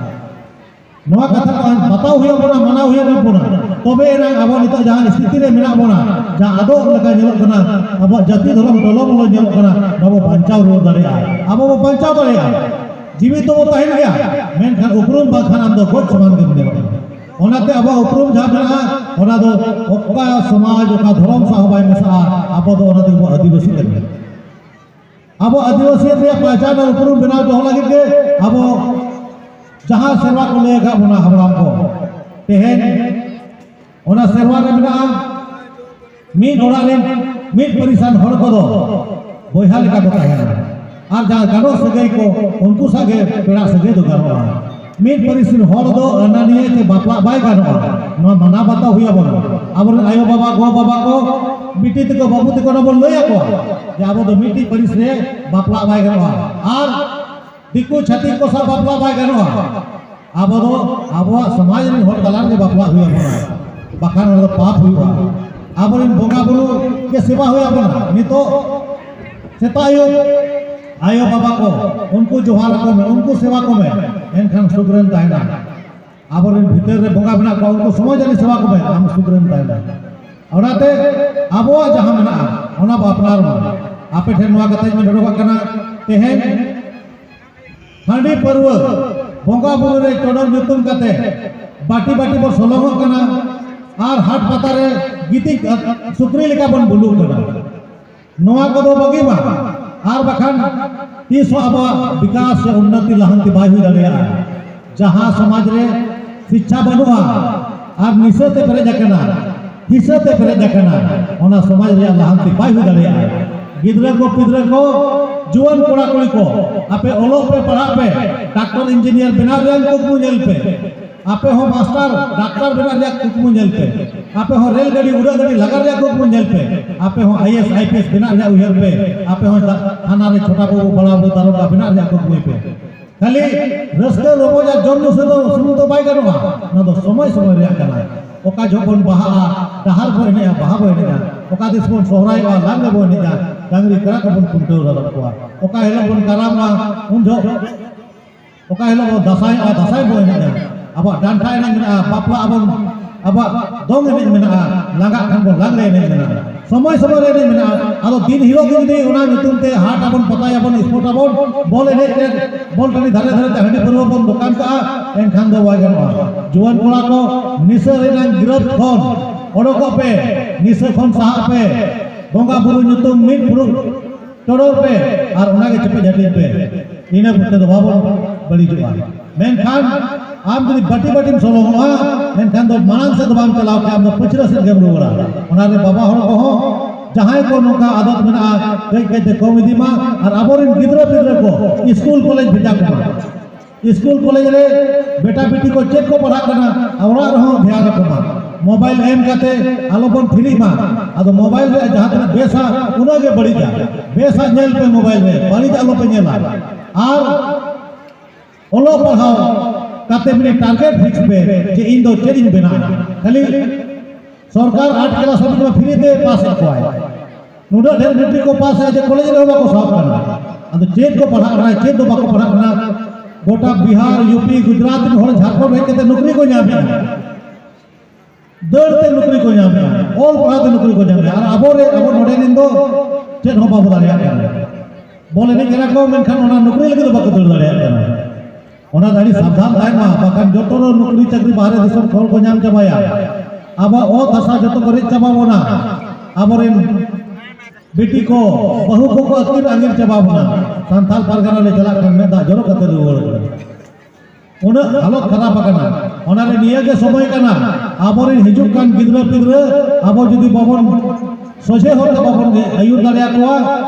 ᱱᱚᱣᱟ ᱠᱟᱛᱷᱟ ᱠᱚ ᱵᱟᱛᱟᱣ ᱦᱩᱭᱩᱜ ᱵᱚᱱᱟ, ᱢᱟᱱᱟᱣ ᱦᱩᱭᱩᱜ ᱵᱚᱱᱟ, ᱛᱚᱵᱮ ᱮᱱᱟᱝ ᱟᱵᱚ ᱱᱤᱛᱚᱜ ᱡᱟᱦᱟᱸ ᱥᱛᱷᱤᱛᱤ ᱨᱮ ᱢᱮᱱᱟᱜ ᱵᱚᱱᱟ, ᱡᱟᱦᱟᱸ ᱟᱫᱚᱜ ᱞᱮᱠᱟ ᱧᱮᱞᱚᱜ ᱠᱟᱱᱟ, ᱟᱵᱚᱣᱟᱜ ᱡᱟᱹᱛᱤ ᱫᱷᱚᱨᱚᱢ ᱴᱚᱞᱚᱢᱚᱞᱚ ᱧᱮᱞᱚᱜ ᱠᱟᱱᱟ, ᱵᱟᱵᱚ ᱵᱟᱧᱪᱟᱣ ᱨᱩᱣᱟᱹᱲ ᱫᱟᱲᱮᱭᱟᱜᱼᱟ, ᱟᱵᱚ ᱵᱚ ᱵᱟᱧᱪᱟᱣ ᱫᱟᱲᱮᱭᱟᱜᱼᱟ, ᱡᱤᱣᱤ ᱛᱚᱵᱚ ᱛᱟᱦᱮᱱ ᱜᱮᱭᱟ, ᱢᱮᱱᱠᱷᱟᱱ ᱩᱯᱨᱩᱢ ᱵᱟᱝᱠᱷᱟᱱ ᱟᱢ ᱫᱚ ᱜᱚᱡ ᱥᱚᱢᱟᱱ ᱜᱮᱢ ᱧᱮᱞᱚᱜᱼᱟ᱾ ᱚᱱᱟᱛᱮ ᱟᱵᱚᱣᱟᱜ ᱩᱯᱨᱩᱢ ᱡᱟᱦᱟᱸ ᱢᱮᱱᱟᱜᱼᱟ, ᱚᱱᱟ ᱫᱚ ᱚᱠᱟ ᱥᱚᱢᱟᱡᱽ, ᱚᱠᱟ ᱫᱷᱚᱨᱚᱢ ᱥᱟᱶ ᱦᱚᱸ ᱵᱟᱭ ᱢᱮᱥᱟᱜᱼᱟ, ᱟᱵᱚ ᱫᱚ ᱚᱱᱟ ᱛᱮᱜᱮ ᱵᱚ ᱟᱹᱫᱤᱵᱟᱹᱥᱤ ᱠᱟᱱᱟ᱾ ᱟᱵᱚ ᱟᱹᱫᱤᱵᱟᱹᱥᱤ ᱨᱮᱭᱟᱜ ᱯᱟᱦᱪᱟᱱ ᱟᱨ ᱩᱯᱨᱩᱢ ᱵᱮᱱᱟᱣ ᱫᱚᱦᱚ ᱞᱟᱹᱜᱤᱫ ᱜᱮ ᱟᱵᱚ ᱡᱟᱦᱟᱸ ᱥᱮᱨᱣᱟ ᱠᱚ ᱞᱟᱹᱭ ᱟᱠᱟᱫ ᱵᱚᱱᱟ ᱦᱟᱯᱲᱟᱢ ᱠᱚ, ᱛᱮᱦᱮᱧ ᱚᱱᱟ ᱥᱮᱨᱣᱟ ᱨᱮ ᱢᱮᱱᱟᱜᱼᱟ, ᱢᱤᱫ ᱚᱲᱟᱜ ᱨᱮᱱ ᱢᱤᱫ ᱯᱟᱹᱨᱤᱥᱟᱱ ᱦᱚᱲ ᱠᱚᱫᱚ ᱵᱚᱭᱦᱟ ᱞᱮᱠᱟ ᱠᱚ ᱛᱟᱦᱮᱱᱟ, ᱟᱨ ᱡᱟᱦᱟᱸ ᱜᱟᱱᱚᱜ ᱥᱟᱹᱜᱟᱹᱭ ᱠᱚ, ᱩᱱᱠᱩ ᱥᱟᱶ ᱜᱮ ᱯᱮᱲᱟ ᱥᱟᱹᱜᱟᱹᱭ ᱫᱚ ᱜᱟᱱᱚᱜᱼᱟ᱾ ᱢᱤᱫ ᱯᱟᱹᱨᱤᱥ ᱨᱮᱱ ᱦᱚᱲ ᱫᱚ ᱟᱹᱱᱟᱹᱱᱤᱭᱟᱹ ᱪᱮ ᱵᱟᱯᱞᱟᱜ ᱵᱟᱭ ᱜᱟᱱᱚᱜᱼᱟ᱾ ᱱᱚᱣᱟ ᱢᱟᱱᱟᱣ ᱵᱟᱛᱟᱣ ᱦᱩᱭ ᱟᱵᱚᱱᱟ᱾ ᱟᱵᱚᱨᱮᱱ ᱟᱭᱳ ᱵᱟᱵᱟ, ᱜᱚ ᱵᱟᱵᱟ ᱠᱚ ᱵᱤᱴᱤ ᱛᱟᱠᱚ, ᱵᱟᱹᱵᱩ ᱛᱟᱠᱚ ᱚᱱᱟ ᱵᱚᱱ ᱞᱟᱹᱭ ᱟᱠᱚᱣᱟ ᱡᱮ ᱟᱵᱚ ᱫᱚ ᱢᱤᱫᱴᱤᱡ ᱯᱟᱹᱨᱤᱥ ᱨᱮ ᱵᱟᱯᱞᱟᱜ ᱵᱟᱭ ᱜᱟᱱᱚᱜᱼᱟ ᱟᱨ ᱫᱤᱠᱩ ᱪᱷᱟᱹᱛᱤᱠ ᱠᱚ ᱥᱟᱶ ᱵᱟᱯᱞᱟ ᱵᱟᱭ ᱜᱟᱱᱚᱜᱼᱟ᱾ ᱟᱵᱚ ᱫᱚ ᱟᱵᱚᱣᱟᱜ ᱥᱚᱢᱟᱡᱽ ᱨᱮᱱ ᱦᱚᱲ ᱛᱟᱞᱟ ᱨᱮᱜᱮ ᱵᱟᱯᱞᱟ ᱦᱩᱭ ᱟᱵᱚᱱᱟ, ᱵᱟᱠᱷᱟᱱ ᱚᱱᱟ ᱫᱚ ᱯᱟᱯ ᱦᱩᱭᱩᱜᱼᱟ᱾ ᱟᱵᱚᱨᱮᱱ ᱵᱚᱸᱜᱟ ᱵᱩᱨᱩ ᱜᱮ ᱥᱮᱵᱟ ᱦᱩᱭ ᱟᱵᱚᱱᱟ᱾ ᱱᱤᱛᱚᱜ ᱥᱮᱛᱟᱜ ᱟᱹᱭᱩᱵ ᱟᱭᱳ ᱵᱟᱵᱟ ᱠᱚ, ᱩᱱᱠᱩ ᱡᱚᱦᱟᱨ ᱟᱠᱚ ᱢᱮ, ᱩᱱᱠᱩ ᱥᱮᱵᱟ ᱠᱚ ᱢᱮ, ᱮᱱᱠᱷᱟᱱ ᱥᱩᱠ ᱨᱮᱢ ᱛᱟᱦᱮᱱᱟ᱾ ᱟᱵᱚᱨᱮᱱ ᱵᱷᱤᱛᱟᱹᱨ ᱨᱮ ᱵᱚᱸᱜᱟ ᱢᱮᱱᱟᱜ ᱠᱚᱣᱟ, ᱩᱱᱠᱩ ᱥᱚᱢᱟᱡᱽ ᱟᱹᱨᱤ ᱥᱮᱵᱟ ᱠᱚ ᱢᱮ, ᱟᱢ ᱥᱩᱠ ᱨᱮᱢ ᱛᱟᱦᱮᱱᱟ᱾ ᱚᱱᱟᱛᱮ ᱟᱵᱚᱣᱟᱜ ᱡᱟᱦᱟᱸ ᱢᱮᱱᱟᱜᱼᱟ, ᱚᱱᱟ ᱵᱚ ᱟᱯᱱᱟᱨ ᱢᱟ᱾ ᱟᱯᱮ ᱴᱷᱮᱱ ᱱᱚᱣᱟ ᱠᱟᱛᱷᱟᱧ ᱢᱮᱱ ᱦᱚᱴᱚ ᱠᱟᱜ ᱠᱟᱱᱟ, ᱛᱮᱦᱮᱧ ᱦᱟᱺᱰᱤ ᱯᱟᱹᱨᱣᱟᱹ ᱵᱚᱸᱜᱟ ᱵᱩᱨᱩ ᱨᱮ ᱪᱚᱰᱚᱨ ᱧᱩᱛᱩᱢ ᱠᱟᱛᱮ ᱵᱟᱹᱴᱤ ᱵᱟᱹᱴᱤ ᱵᱚ ᱥᱚᱞᱚᱝᱚᱜ ᱠᱟᱱᱟ ᱟᱨ ᱦᱟᱴ ᱯᱟᱛᱟ ᱨᱮ ᱜᱤᱛᱤᱡ ᱥᱩᱠᱨᱤ ᱞᱮᱠᱟ ᱵᱚᱱ ᱵᱩᱞᱩᱜ ᱠᱟᱱᱟ᱾ ᱱᱚᱣᱟ ᱠᱚᱫᱚ ᱵᱟᱹᱜᱤ ᱢᱟ, ᱟᱨ ᱵᱟᱠᱷᱟᱱ ᱛᱤᱥ ᱦᱚᱸ ᱟᱵᱚᱣᱟᱜ ᱵᱤᱠᱟᱥ ᱥᱮ ᱩᱱᱱᱚᱛᱤ ᱞᱟᱦᱟᱱᱛᱤ ᱵᱟᱭ ᱦᱩᱭ ᱫᱟᱲᱮᱭᱟᱜᱼᱟ᱾ ᱡᱟᱦᱟᱸ ᱥᱚᱢᱟᱡᱽ ᱨᱮ ᱥᱤᱪᱪᱷᱟ ᱵᱟᱹᱱᱩᱜᱼᱟ ᱟᱨ ᱱᱤᱥᱟᱹ ᱛᱮ ᱯᱮᱨᱮᱡ ᱟᱠᱟᱱᱟ, ᱦᱤᱸᱥᱟᱹ ᱛᱮ ᱯᱮᱨᱮᱡ ᱟᱠᱟᱱᱟ, ᱚᱱᱟ ᱥᱚᱢᱟᱡᱽ ᱨᱮᱭᱟᱜ ᱞᱟᱦᱟᱱᱛᱤ ᱵᱟᱭ ᱦᱩᱭ ᱫᱟᱲᱮᱭᱟᱜᱼᱟ᱾ ᱜᱤᱫᱽᱨᱟᱹ ᱠᱚ, ᱯᱤᱫᱽᱨᱟᱹ ᱠᱚ, ᱡᱩᱣᱟᱹᱱ ᱠᱚᱲᱟ ᱠᱩᱲᱤ ᱠᱚ, ᱟᱯᱮ ᱚᱞᱚᱜ ᱯᱮ, ᱯᱟᱲᱦᱟᱜ ᱯᱮ, ᱰᱟᱠᱛᱚᱨ ᱤᱧᱡᱤᱱᱤᱭᱟᱨ ᱵᱮᱱᱟᱣ ᱨᱮᱭᱟᱜ ᱠᱩᱠᱢᱩ ᱧᱮᱞ ᱯᱮ᱾ ᱟᱯᱮ ᱦᱚᱸ ᱢᱟᱥᱴᱟᱨ, ᱰᱟᱠᱛᱟᱨ ᱵᱮᱱᱟᱜ ᱨᱮᱭᱟᱜ ᱠᱩᱠᱢᱩ ᱧᱮᱞ ᱯᱮ᱾ ᱟᱯᱮ ᱦᱚᱸ ᱨᱮᱞ ᱜᱟᱹᱰᱤ, ᱩᱰᱟᱹᱜ ᱜᱟᱹᱰᱤ ᱞᱟᱜᱟ ᱨᱮᱭᱟᱜ ᱠᱩᱠᱢᱩ ᱧᱮᱞ ᱯᱮ᱾ ᱟᱯᱮ ᱦᱚᱸ I E S, I P S ᱵᱮᱱᱟᱜ ᱨᱮᱭᱟᱜ ᱩᱭᱦᱟᱹᱨ ᱯᱮ᱾ ᱟᱯᱮ ᱦᱚᱸ ᱛᱷᱟ-, ᱛᱷᱟᱱᱟ ᱨᱮ ᱪᱷᱳᱴᱟ ᱵᱟᱹᱵᱩ, ᱵᱟᱲᱟ ᱵᱟᱹᱵᱩ, ᱫᱟᱨᱚᱜᱟ ᱵᱮᱱᱟᱜ ᱨᱮᱭᱟᱜ ᱠᱩᱠᱢᱩᱭ ᱯᱮ᱾ ᱠᱷᱟᱹᱞᱤ ᱨᱟᱹᱥᱠᱟᱹ ᱨᱚᱢᱚᱡᱽ ᱟᱨ ᱡᱚᱢ ᱧᱩ ᱥᱩᱢᱩᱝ ᱫᱚ, ᱥᱩᱢᱩᱝ ᱫᱚ ᱵᱟᱭ ᱜᱟᱱᱚᱜᱼᱟ᱾ ᱚᱱᱟ ᱫᱚ ᱥᱚᱢᱚᱭ ᱥᱚᱢᱚᱭ ᱨᱮᱭᱟᱜ ᱠᱟᱱᱟ᱾ ᱚᱠᱟ ᱡᱚᱦᱚᱜ ᱵᱚᱱ ᱵᱟᱦᱟᱜᱼᱟ, ᱰᱟᱦᱟᱨ ᱵᱚᱱ ᱮᱱᱮᱡᱼᱟ, ᱵᱟᱦᱟ ᱵᱚᱱ ᱮᱱᱮᱡᱼᱟ᱾ ᱚᱠᱟ ᱫᱤᱥ ᱵᱚᱱ ᱥᱚᱦᱨᱟᱭᱚᱜᱼᱟ, ᱞᱟᱜᱽᱲᱮ ᱵᱚᱱ ᱮᱱᱮᱡᱼᱟ, ᱰᱟᱝᱨᱤ ᱠᱟᱲᱟ ᱠᱚᱵᱚᱱ ᱠᱷᱩᱱᱴᱟᱹᱣ ᱨᱟᱠᱟᱵ ᱠᱚᱣᱟ᱾ ᱚᱠᱟ ᱦᱤᱞᱳᱜ ᱵᱚᱱ ᱠᱟᱨᱟᱢᱚᱜᱼᱟ, ᱩᱱ ᱡᱚᱦᱚᱜ ᱚᱠᱟ ᱦᱤᱞᱳᱜ ᱵᱚᱱ ᱫᱟᱸᱥᱟᱭᱚᱜᱼᱟ, ᱫᱟᱸᱥᱟᱭ ᱵᱚᱱ ᱮᱱᱮᱡᱼᱟ᱾ ᱟᱵᱚᱣᱟᱜ ᱰᱟᱱᱴᱟ ᱮᱱᱮᱡ ᱢᱮᱱᱟᱜᱼᱟ, ᱵᱟᱯᱞᱟ ᱟᱵᱚᱱ, ᱟᱵᱚᱣᱟᱜ ᱫᱚᱝ ᱮᱱᱮᱡ ᱢᱮᱱᱟᱜᱼᱟ, ᱞᱟᱸᱜᱟᱜ ᱠᱷᱟᱱ ᱵᱚᱱ ᱞᱟᱜᱽᱲᱮ ᱮᱱᱮᱡ ᱢᱮᱱᱟᱜᱼᱟ᱾ ᱥᱚᱢᱚᱭ ᱥᱚᱢᱚᱭ ᱨᱮ ᱮᱱᱮᱡ ᱢᱮᱱᱟᱜᱼᱟ᱾ ᱟᱫᱚ ᱫᱤᱱ ᱦᱤᱞᱳᱜ ᱜᱮ ᱡᱩᱫᱤ ᱚᱱᱟ ᱧᱩᱛᱩᱢ ᱛᱮ ᱦᱟᱴ ᱟᱵᱚᱱ, ᱯᱟᱛᱟᱭᱟᱵᱚᱱ, ᱥᱯᱳᱨᱴ ᱟᱵᱚᱱ, ᱵᱚᱞ ᱮᱱᱮᱡ ᱨᱮ, ᱵᱚᱞ ᱴᱟᱺᱰᱤ ᱫᱷᱟᱨᱮ ᱫᱷᱟᱨᱮ ᱛᱮ ᱦᱟᱺᱰᱤ ᱯᱟᱹᱨᱣᱟᱹ ᱵᱚᱱ ᱫᱚᱠᱟᱱ ᱠᱟᱜᱼᱟ, ᱮᱱᱠᱷᱟᱱ ᱫᱚ ᱵᱟᱭ ᱜᱟᱱᱚᱜᱼᱟ᱾ ᱡᱩᱣᱟᱹᱱ ᱠᱚᱲᱟ ᱠᱚ, ᱱᱤᱥᱟᱹ ᱨᱮᱱᱟᱜ ᱜᱤᱨᱟᱹᱛ ᱠᱷᱚᱱ ᱚᱰᱚᱠᱚᱜ ᱯᱮ, ᱱᱤᱥᱟᱹ ᱠᱷᱚᱱ ᱥᱟᱦᱟᱜ ᱯᱮ, ᱵᱚᱸᱜᱟ ᱵᱩᱨᱩ ᱧᱩᱛᱩᱢ ᱢᱤᱫ ᱯᱷᱩᱲᱩᱜ ᱪᱚᱰᱚᱨ ᱯᱮ ᱟᱨ ᱚᱱᱟᱜᱮ ᱪᱮᱯᱮᱡ ᱦᱟᱹᱴᱤᱧ ᱯᱮ᱾ ᱤᱱᱟᱹ ᱠᱚᱛᱮ ᱫᱚ ᱵᱟᱵᱚᱱ ᱵᱟᱹᱲᱤᱡᱚᱜᱼᱟ᱾ ᱢᱮᱱᱠᱷᱟᱱ ᱟᱢ ᱡᱩᱫᱤ ᱵᱟᱹᱴᱤ ᱵᱟᱹᱴᱤᱢ ᱥᱚᱞᱚᱝᱚᱜᱼᱟ, ᱮᱱᱠᱷᱟᱱ ᱫᱚ ᱢᱟᱲᱟᱝ ᱥᱮᱫ ᱫᱚ ᱵᱟᱢ ᱪᱟᱞᱟᱣ ᱠᱷᱟᱱ ᱟᱢ ᱫᱚ ᱯᱟᱹᱪᱷᱞᱟᱹ ᱥᱮᱫ ᱜᱮᱢ ᱨᱩᱣᱟᱹᱲᱟ᱾ ᱚᱱᱟᱨᱮ ᱵᱟᱵᱟ ᱦᱚᱲ ᱠᱚᱦᱚᱸ ᱡᱟᱦᱟᱸᱭ ᱠᱚ ᱱᱚᱝᱠᱟ ᱟᱫᱚᱛ ᱢᱮᱱᱟᱜᱼᱟ, ᱠᱟᱹᱡ ᱠᱟᱹᱡ ᱛᱮ ᱠᱚᱢ ᱤᱫᱤ ᱢᱟ ᱟᱨ ᱟᱵᱚᱨᱮᱱ ᱜᱤᱫᱽᱨᱟᱹ ᱯᱤᱫᱽᱨᱟᱹ ᱠᱚ ᱥᱠᱩᱞ ᱠᱚᱞᱮᱡᱽ ᱵᱷᱮᱡᱟ ᱠᱚᱢᱟ᱾ ᱥᱠᱩᱞ ᱠᱚᱞᱮᱡᱽ ᱨᱮ ᱵᱮᱴᱟ ᱵᱤᱴᱤ ᱠᱚ ᱪᱮᱫ ᱠᱚ ᱯᱟᱲᱦᱟᱜ ᱠᱟᱱᱟ, ᱚᱲᱟᱜ ᱨᱮᱦᱚᱸ ᱫᱷᱮᱭᱟᱱ ᱟᱠᱚ ᱢᱟ᱾ ᱢᱳᱵᱟᱭᱤᱞ ᱮᱢ ᱠᱟᱛᱮ ᱟᱞᱚ ᱵᱚᱱ ᱛᱷᱤᱨᱤᱜ ᱢᱟ᱾ ᱟᱫᱚ ᱢᱳᱵᱟᱭᱤᱞ ᱨᱮ ᱡᱟᱦᱟᱸ ᱛᱤᱱᱟᱹᱜ ᱵᱮᱥᱟ, ᱩᱱᱟᱹᱜ ᱜᱮ ᱵᱟᱹᱲᱤᱡᱟ᱾ ᱵᱮᱥᱟᱜ ᱧᱮᱞ ᱯᱮ ᱢᱳᱵᱟᱭᱤᱞ ᱨᱮ, ᱵᱟᱹᱲᱤᱡᱟᱜ ᱟᱞᱚ ᱯᱮ ᱧᱮᱞᱟ᱾ ᱟᱨ ᱚᱞᱚᱜ ᱯᱟᱲᱦᱟᱣ ᱠᱟᱛᱮ ᱢᱤᱫᱴᱮᱱ ᱴᱟᱨᱜᱮᱴ ᱯᱷᱤᱠᱥ ᱯᱮ ᱡᱮ ᱤᱧ ᱫᱚ ᱪᱮᱫ ᱤᱧ ᱵᱮᱱᱟᱜᱼᱟ᱾ ᱠᱷᱟᱹᱞᱤ ᱥᱚᱨᱠᱟᱨ ᱟᱴ ᱠᱞᱟᱥ ᱦᱟᱹᱵᱤᱡ ᱢᱟ ᱯᱷᱨᱤ ᱛᱮ ᱯᱟᱥ ᱮᱫ ᱠᱚᱣᱟᱭ, ᱱᱩᱱᱟᱹᱜ ᱰᱷᱮᱨ ᱢᱮᱴᱨᱤᱠ ᱠᱚ ᱯᱟᱥ ᱮᱫᱼᱟ ᱡᱮ ᱠᱚᱞᱮᱡᱽ ᱨᱮᱦᱚᱸ ᱵᱟᱠᱚ ᱥᱟᱵ ᱠᱟᱱᱟ᱾ ᱟᱫᱚ ᱪᱮᱫ ᱠᱚ ᱯᱟᱲᱦᱟᱜ ᱠᱟᱱᱟ, ᱪᱮᱫ ᱫᱚ ᱵᱟᱠᱚ ᱯᱟᱲᱦᱟᱜ ᱠᱟᱱᱟ? ᱜᱚᱴᱟ ᱵᱤᱦᱟᱨ, ᱭᱩᱯᱤ, ᱜᱩᱡᱽᱨᱟᱴ ᱨᱮᱱ ᱦᱚᱲ ᱡᱷᱟᱲᱠᱷᱚᱸᱰ ᱦᱮᱡ ᱠᱟᱛᱮ ᱱᱚᱠᱨᱤ ᱠᱚ ᱧᱟᱢᱮᱫᱼᱟ, ᱫᱟᱹᱲ ᱛᱮ ᱱᱚᱠᱨᱤ ᱠᱚ ᱧᱟᱢᱮᱫᱼᱟ, ᱚᱞ ᱯᱟᱲᱦᱟᱣ ᱛᱮ ᱱᱚᱠᱨᱤ ᱠᱚ ᱧᱟᱢᱮᱫᱼᱟ, ᱟᱨ ᱟᱵᱚ ᱨᱮ, ᱟᱵᱚ ᱱᱚᱰᱮ ᱨᱮᱱ ᱫᱚ ᱪᱮᱫ ᱦᱚᱸ ᱵᱟᱵᱚ ᱫᱟᱲᱮᱭᱟᱜ ᱠᱟᱱᱟ᱾ ᱵᱚᱞ ᱮᱱᱮᱡ ᱠᱟᱱᱟ ᱠᱚ, ᱢᱮᱱᱠᱷᱟᱱ ᱚᱱᱟ ᱱᱚᱠᱨᱤ ᱞᱟᱹᱜᱤᱫ ᱫᱚ ᱵᱟᱠᱚ ᱫᱟᱹᱲ ᱫᱟᱲᱮᱭᱟᱜ ᱠᱟᱱᱟ᱾ ᱚᱱᱟ ᱫᱚ ᱟᱹᱰᱤ ᱥᱟᱵᱫᱷᱟᱱ ᱛᱟᱦᱮᱱ ᱢᱟ, ᱵᱟᱠᱷᱟᱱ ᱡᱚᱛᱚ ᱦᱚᱲ ᱱᱚᱠᱨᱤ ᱪᱟᱹᱠᱨᱤ ᱵᱟᱦᱨᱮ ᱫᱤᱥᱚᱢ ᱦᱚᱲ ᱠᱚ ᱧᱟᱢ ᱪᱟᱵᱟᱭᱟ᱾ ᱟᱵᱚᱣᱟᱜ ᱚᱛ ᱦᱟᱥᱟ ᱡᱚᱛᱚ ᱠᱚ ᱨᱮᱡ ᱪᱟᱵᱟ ᱵᱚᱱᱟ᱾ ᱟᱵᱚᱨᱮᱱ ᱵᱤᱴᱤ ᱠᱚ, ᱵᱟᱹᱦᱩ ᱠᱚᱠᱚ ᱟᱹᱛᱠᱤᱨ ᱟᱸᱜᱤᱨ ᱪᱟᱵᱟ ᱵᱚᱱᱟ᱾ ᱥᱟᱱᱛᱟᱲ ᱯᱟᱨᱜᱟᱱᱟ ᱞᱮ ᱪᱟᱞᱟᱜ ᱠᱷᱟᱱ ᱢᱮᱫ ᱫᱟᱜ ᱡᱚᱨᱚ ᱠᱟᱛᱮ ᱨᱩᱣᱟᱹᱲ ᱠᱟᱱᱟ᱾ ᱩᱱᱟᱹᱜ ᱦᱟᱞᱚᱛ ᱠᱷᱟᱨᱟᱯ ᱟᱠᱟᱱᱟ᱾ ᱚᱱᱟᱨᱮ ᱱᱤᱭᱟᱹ ᱜᱮ ᱥᱚᱢᱚᱭ ᱠᱟᱱᱟ, ᱟᱵᱚᱨᱮᱱ ᱦᱤᱡᱩᱜ ᱠᱟᱱ ᱜᱤᱫᱽᱨᱟᱹ ᱯᱤᱫᱽᱨᱟᱹ ᱟᱵᱚ ᱡᱩᱫᱤ ᱵᱟᱵᱚᱱ ᱥᱚᱡᱷᱮ ᱦᱚᱨ ᱛᱮ ᱵᱟᱵᱚᱱ ᱟᱹᱭᱩᱨ ᱫᱟᱲᱮᱭᱟᱠᱚᱣᱟ,